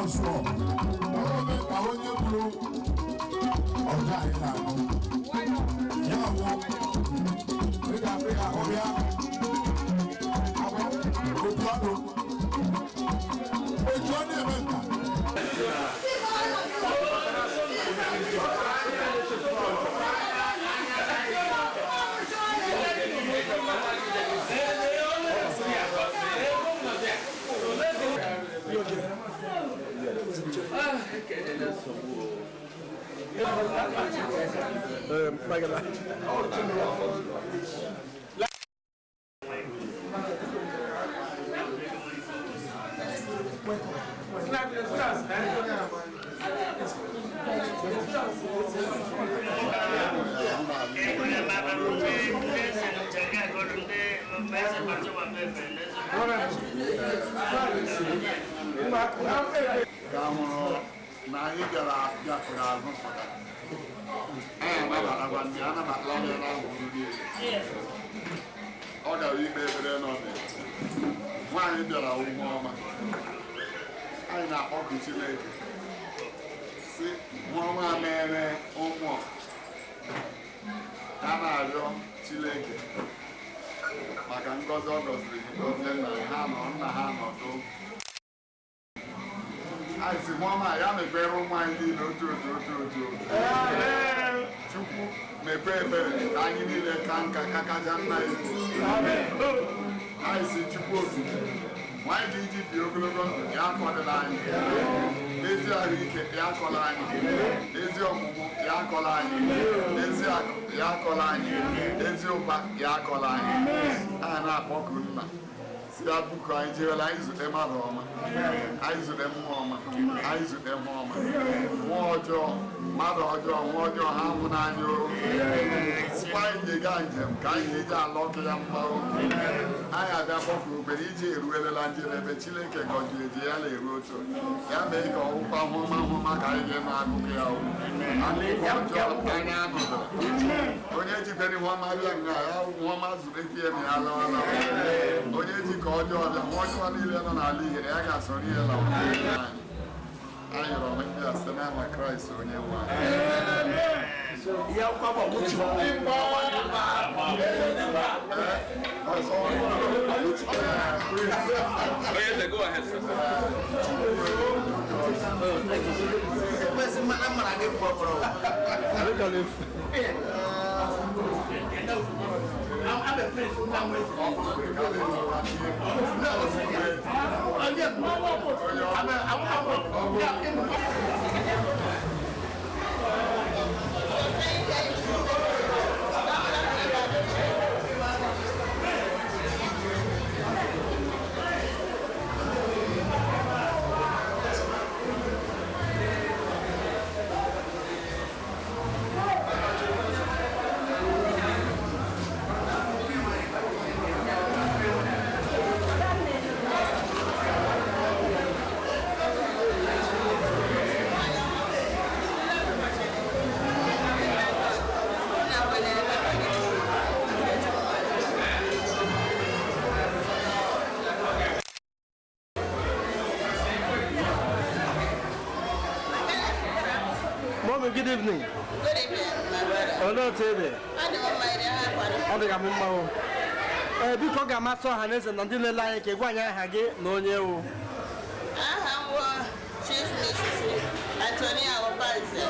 Speaker 9: Ọsùọ ọrụ ka onye gburu ọjọ anyị na-anụ ya wụ ị ga-abịa ya ọbịa otu ọdụ otu ọdụ eme nka.
Speaker 8: Ka hụrụ na anyị bịara bịakwuru azụ pụta anyị anabatara ndị anabatara ọbịa na ahụ ọ gara ikpe ekpere n'ọbịa nwaanyị bịara ụgwọ ọma anyị na-akpọku Chineke si nwa ọma mere ụmụ ha na-arịọ Chineke maka ngọzi ọ gọziri gọzie nna ha nọ nna ha nọdụ anyị si nwa ọma ya mepere ụmụ anyị niile otu otu otu otu otu Chukwu mepee ebere ka anyị niile ka nka ka kacha nna anyị anyị si Chukwu okike nwaanyị dị iji bi ogologo ndụ ya akọdịla anyị ezi ahụike ya akọla anyị ezi ọmụmụ ya akọla anyị ezi akụ ya akọla anyị ezi ụba ya akọla anyị a na-akpọku nna si ya buku anyị jewela anyị zute mmadụ ọma anyị zute mmụọ ọma anyị zute mmụọ ọma mmụọ ọjọọ mmadụ ọjọọ nwa ọjọọ ha nwụ n'anya o ụkwụ anyị ga-ega njem ka anyị ga-eji ala ọkụ ya mma o anyị abịa kpọkụ okpere iji eruelela njedebe Chineke gọjiri eji ya na-eru otu ya mee ka ọwụkwa hụma hụma ka anyị ga-eme akụkụ ya o akụkọ ọjọọ anya anụrụ onye jikwere ihe ọma bịa nga ya nwa ọma zuru eke ya na ya lawa lawa onye ji ka ọjọọ bịa nwa ọjọọ niile nọ n'ala ihere ya ga-asọrọ ihe lawa anyị anyị rọrọ ndị a site n'aha Kraịst onye nwe anyị.
Speaker 12: Oh, yes, sir. Go ahead, sir.
Speaker 3: Mommy, good evening.
Speaker 1: Good evening, my brother.
Speaker 3: Olee otu ị dị?
Speaker 1: Adị m mma ịdị ha kwado.
Speaker 3: Ọ dị ka m mma o. Ee, biko ọ ga-amasị ọha na eze na ndị na-ele anyị ka ị gwa anyị aha gị na onye ewu.
Speaker 1: Aha m bụ Chief Mrs. Antonia Obanze,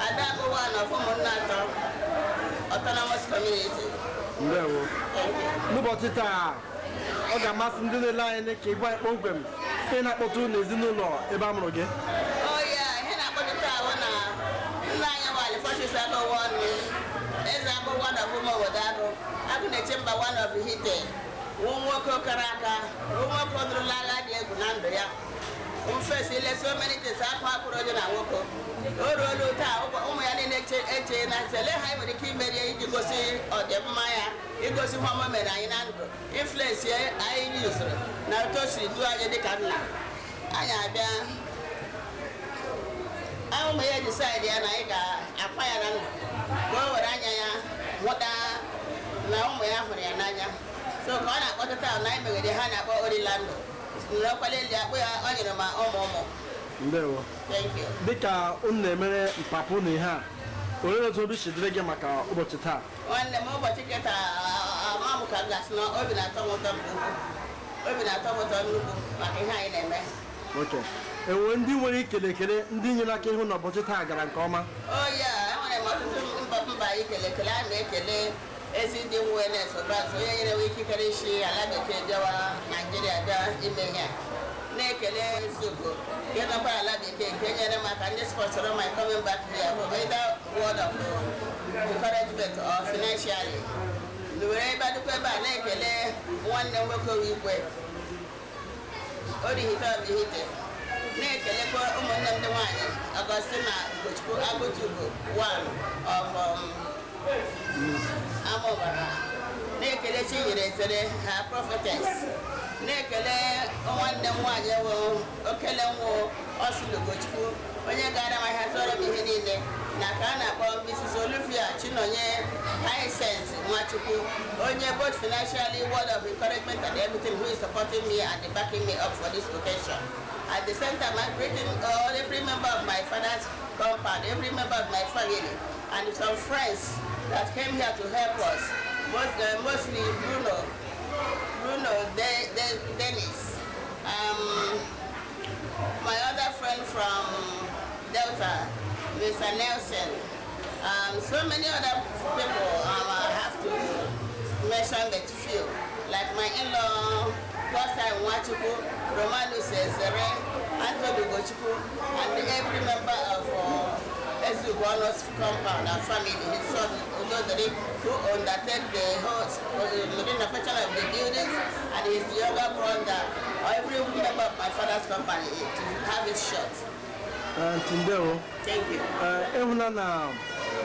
Speaker 1: Ada Abụwa na ụmụnna atọ, Autonomous Community.
Speaker 3: Ndewo.
Speaker 1: Thank you.
Speaker 3: N'ụbọchị taa, ọ ga-amasị ndị na-ele anyị ka ị gwa anyị kpọmkwem ihe na-akpọtụ n'ezinụlọ ebe a mụrụ gị.
Speaker 1: Oh yeah, ihe na-akpọtụta ahụ na nna anyị bụ Alifọchis Agụwa ọnụ, eze Agụwa na ọbụma obodo Agụ, Agụ na-eche mba one of Ihite, wụ nwoke kara aka, wụ nwoke dụrụla agha dị egwu na ndụ ya. Mfesi ile so many things akụ akụrụ onye na nwoke. O ruola taa ụmụ ya niile eche na nsele ha nwere ike imeri iji gosi ọdịmma ya, igosi ihe ọma mere anyị na ndụ, influensi anyị yuzuru na otu o siri duo anyị dịka nna. Anyị abịa ụmụ ya decide ya na anyị ga-akwa ya na ndụ ka o were anya ya hụta na ụmụ ya hụrụ ya n'anya so ka ọ na-akpọtụta na anyị meghere ha na-akpọ orilandụ n'ọkwala eli akpụ ya ọ nyere ma ụmụ ụmụ
Speaker 3: Ndewo.
Speaker 1: Thank you.
Speaker 3: Dịka unu na-emere mpapụ na ihe a, olee otu obi si dịrị gị maka ụbọchị taa?
Speaker 1: Nwanne m, ụbọchị kịta ama m ka m ga-asị na obi na-atọ m ụtọ nke ukwuu. Obi na-atọ m ụtọ nnukwu maka ihe anyị na-eme.
Speaker 3: Ok, enwere ndị nwere ikele ekele, ndị nyere aka ịhụ na ụbọchị taa gara nke ọma?
Speaker 1: Oh ya, enwere m ọtụtụ mba mba ikele ekele. A na-ekele ezi ndị nwe na-eso Braz, onye nyere m ikikere isi ala bekee bịawa Naijiria bịa ime ihe a. Na-ekele Ezugo nke nọkwa ala bekee, nke nyere m aka, ndị sponsor my coming back here, bụ either word of encouragement or financially. Were ebe adịkwa ebe a na-ekele nwanne m nwoke Igwe Orihite Obihite, na-ekelekwa ụmụnne m ndị nwanyị, Augustina Ugochukwu Agụtugo, one of Amụbara, na-ekele Chinyere Ezere, ha prophetess, na-ekele nwanne m nwaanyị wụ Okele nwụ Ọsụlụ Ugochukwu, onye gara m ahịa zụọrọ m ihe niile, na ka a na-akpọ Mrs. Olivia Chinonye Hisense Nwachukwu, onye both financially, word of encouragement and everything, who is supporting me and backing me up for this occasion. At the same time, I'm greeting all every member of my father's compound, every member of my family, and some friends that came here to help us, mostly Bruno Dennis, my other friend from Delta, Mr. Nelson, so many other people. I have to mention but few, like my in-law, Costa Nwachukwu, Romanus Ezere, Anthony Ugochukwu, and every member of Ezugono's compound and family, his son Udodori, who undertake the whole renovation of the buildings, and his younger brother, every member of my father's company, to have it short.
Speaker 3: Ntị, ndewo.
Speaker 1: Thank you.
Speaker 3: Ee, ịhụna na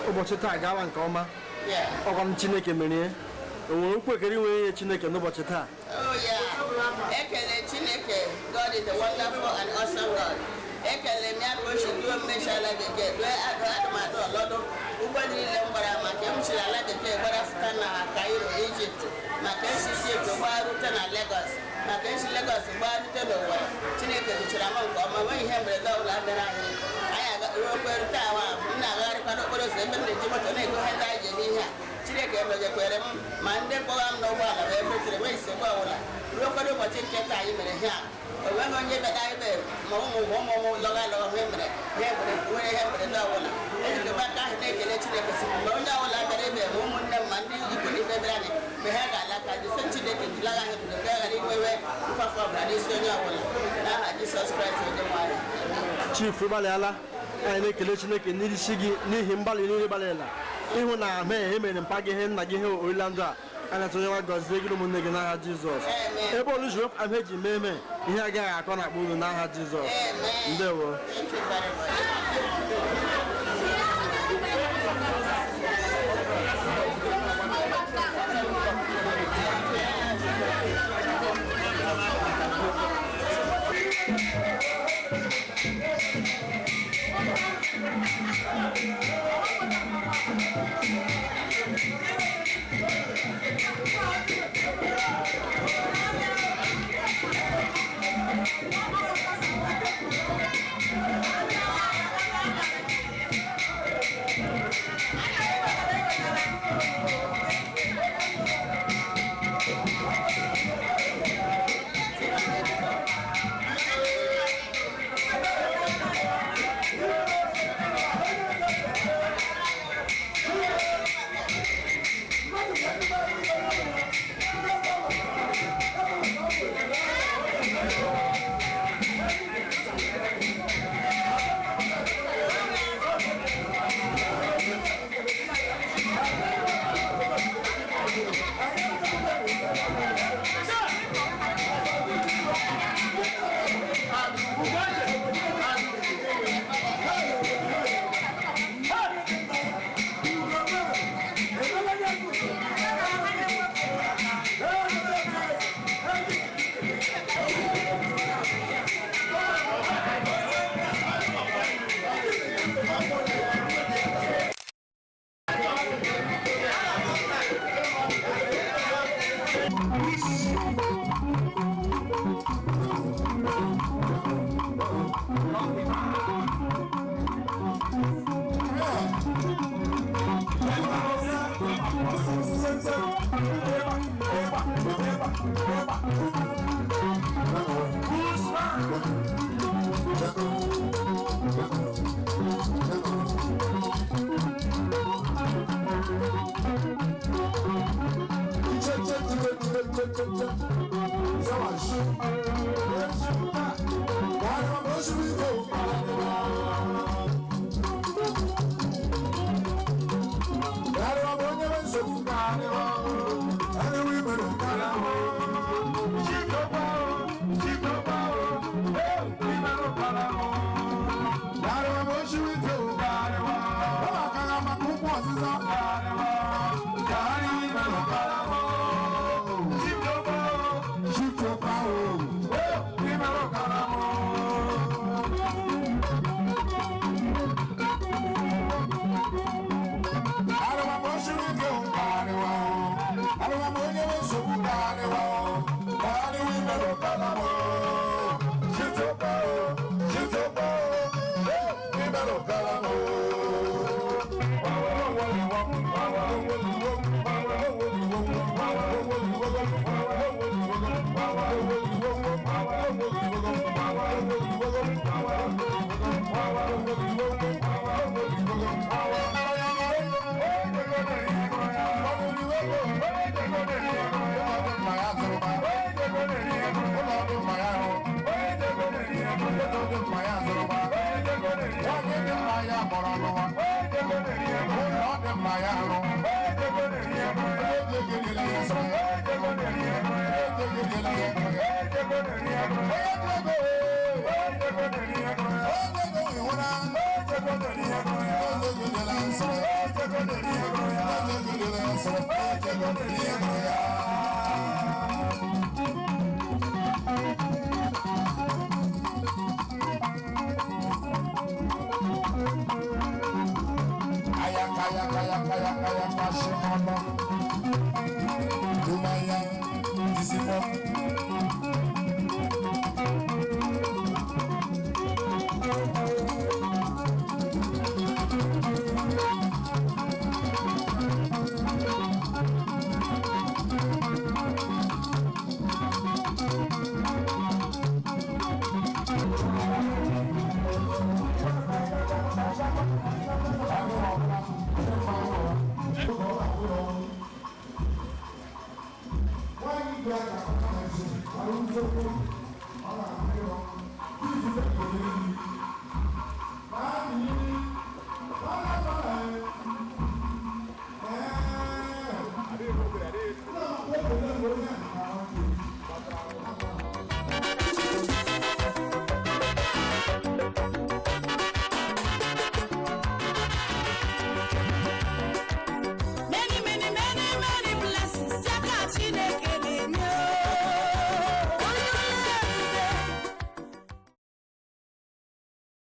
Speaker 3: ụbọchị taa gawa nke ọma.
Speaker 1: Yeah.
Speaker 3: Ọkwa m Chineke merie. O nwere okwu ekele nwere ihe Chineke n'ụbọchị taa?
Speaker 1: Oh yeah. Ekele Chineke. God is a wonderful and awesome God. Ekele m ya ka o si duo mmechi ala bekee, due adụ atụmatụ ọlọdụ ụgbọ niile m gbara, maka m chiri ala bekee gbara fụta na Cairo, Egypt, maka esi Egypt gbaa rute na Lagos, maka esi Lagos gbaa rute n'Owerri. Chineke duchara m nke ọma, nweghị ihe mberede ọbụla mere anyị. Anyị ruokwe rute awa m na-agagharịkwa n'okporo ụzọ ebe m na-eji moto na-ego ihe ndị anyị ji eme ihe a. Chineke emejekwere m ma ndị kpọga m n'ụgbọala wee fetere, nwee nsogbu ọbụla ruokwere ụbọchị nke taa anyị mere ihe a. O nweghị onye bịara ebe ma ụmụ ụmụ ụmụ lọga lọga ihe mere ihe mere nwere ihe mberede ọbụla. Ejikwa aka ahụ na-ekele Chineke si mgbe onye ọbụla bịara ebe, ma ụmụnne m ma ndị ikwu n'ibe bịara anyị, mgbe ha ga-ala ka jise Chineke julaga ha ebido ka ghara inwewe nkwafu ọbụla n'isi onye ọbụla, n'aha Jisọs Kraịst onye nwe anyị.
Speaker 3: Chief, gbalịala. Anyị na-ekele Chineke n'isi gị n'ihi mgbalị niile gbalịla ịhụ na ahụ e mere mpa gị ihe nna gị ihe orila ndụ a. A na-atụ onye nwa gọzie gị na ụmụnne gị n'aha Jizọs. Ebe olu jiri ahụ eji mee eme ihe agaghị akọ na akpa unu n'aha Jizọs. Ndewo.
Speaker 1: Thank you very much.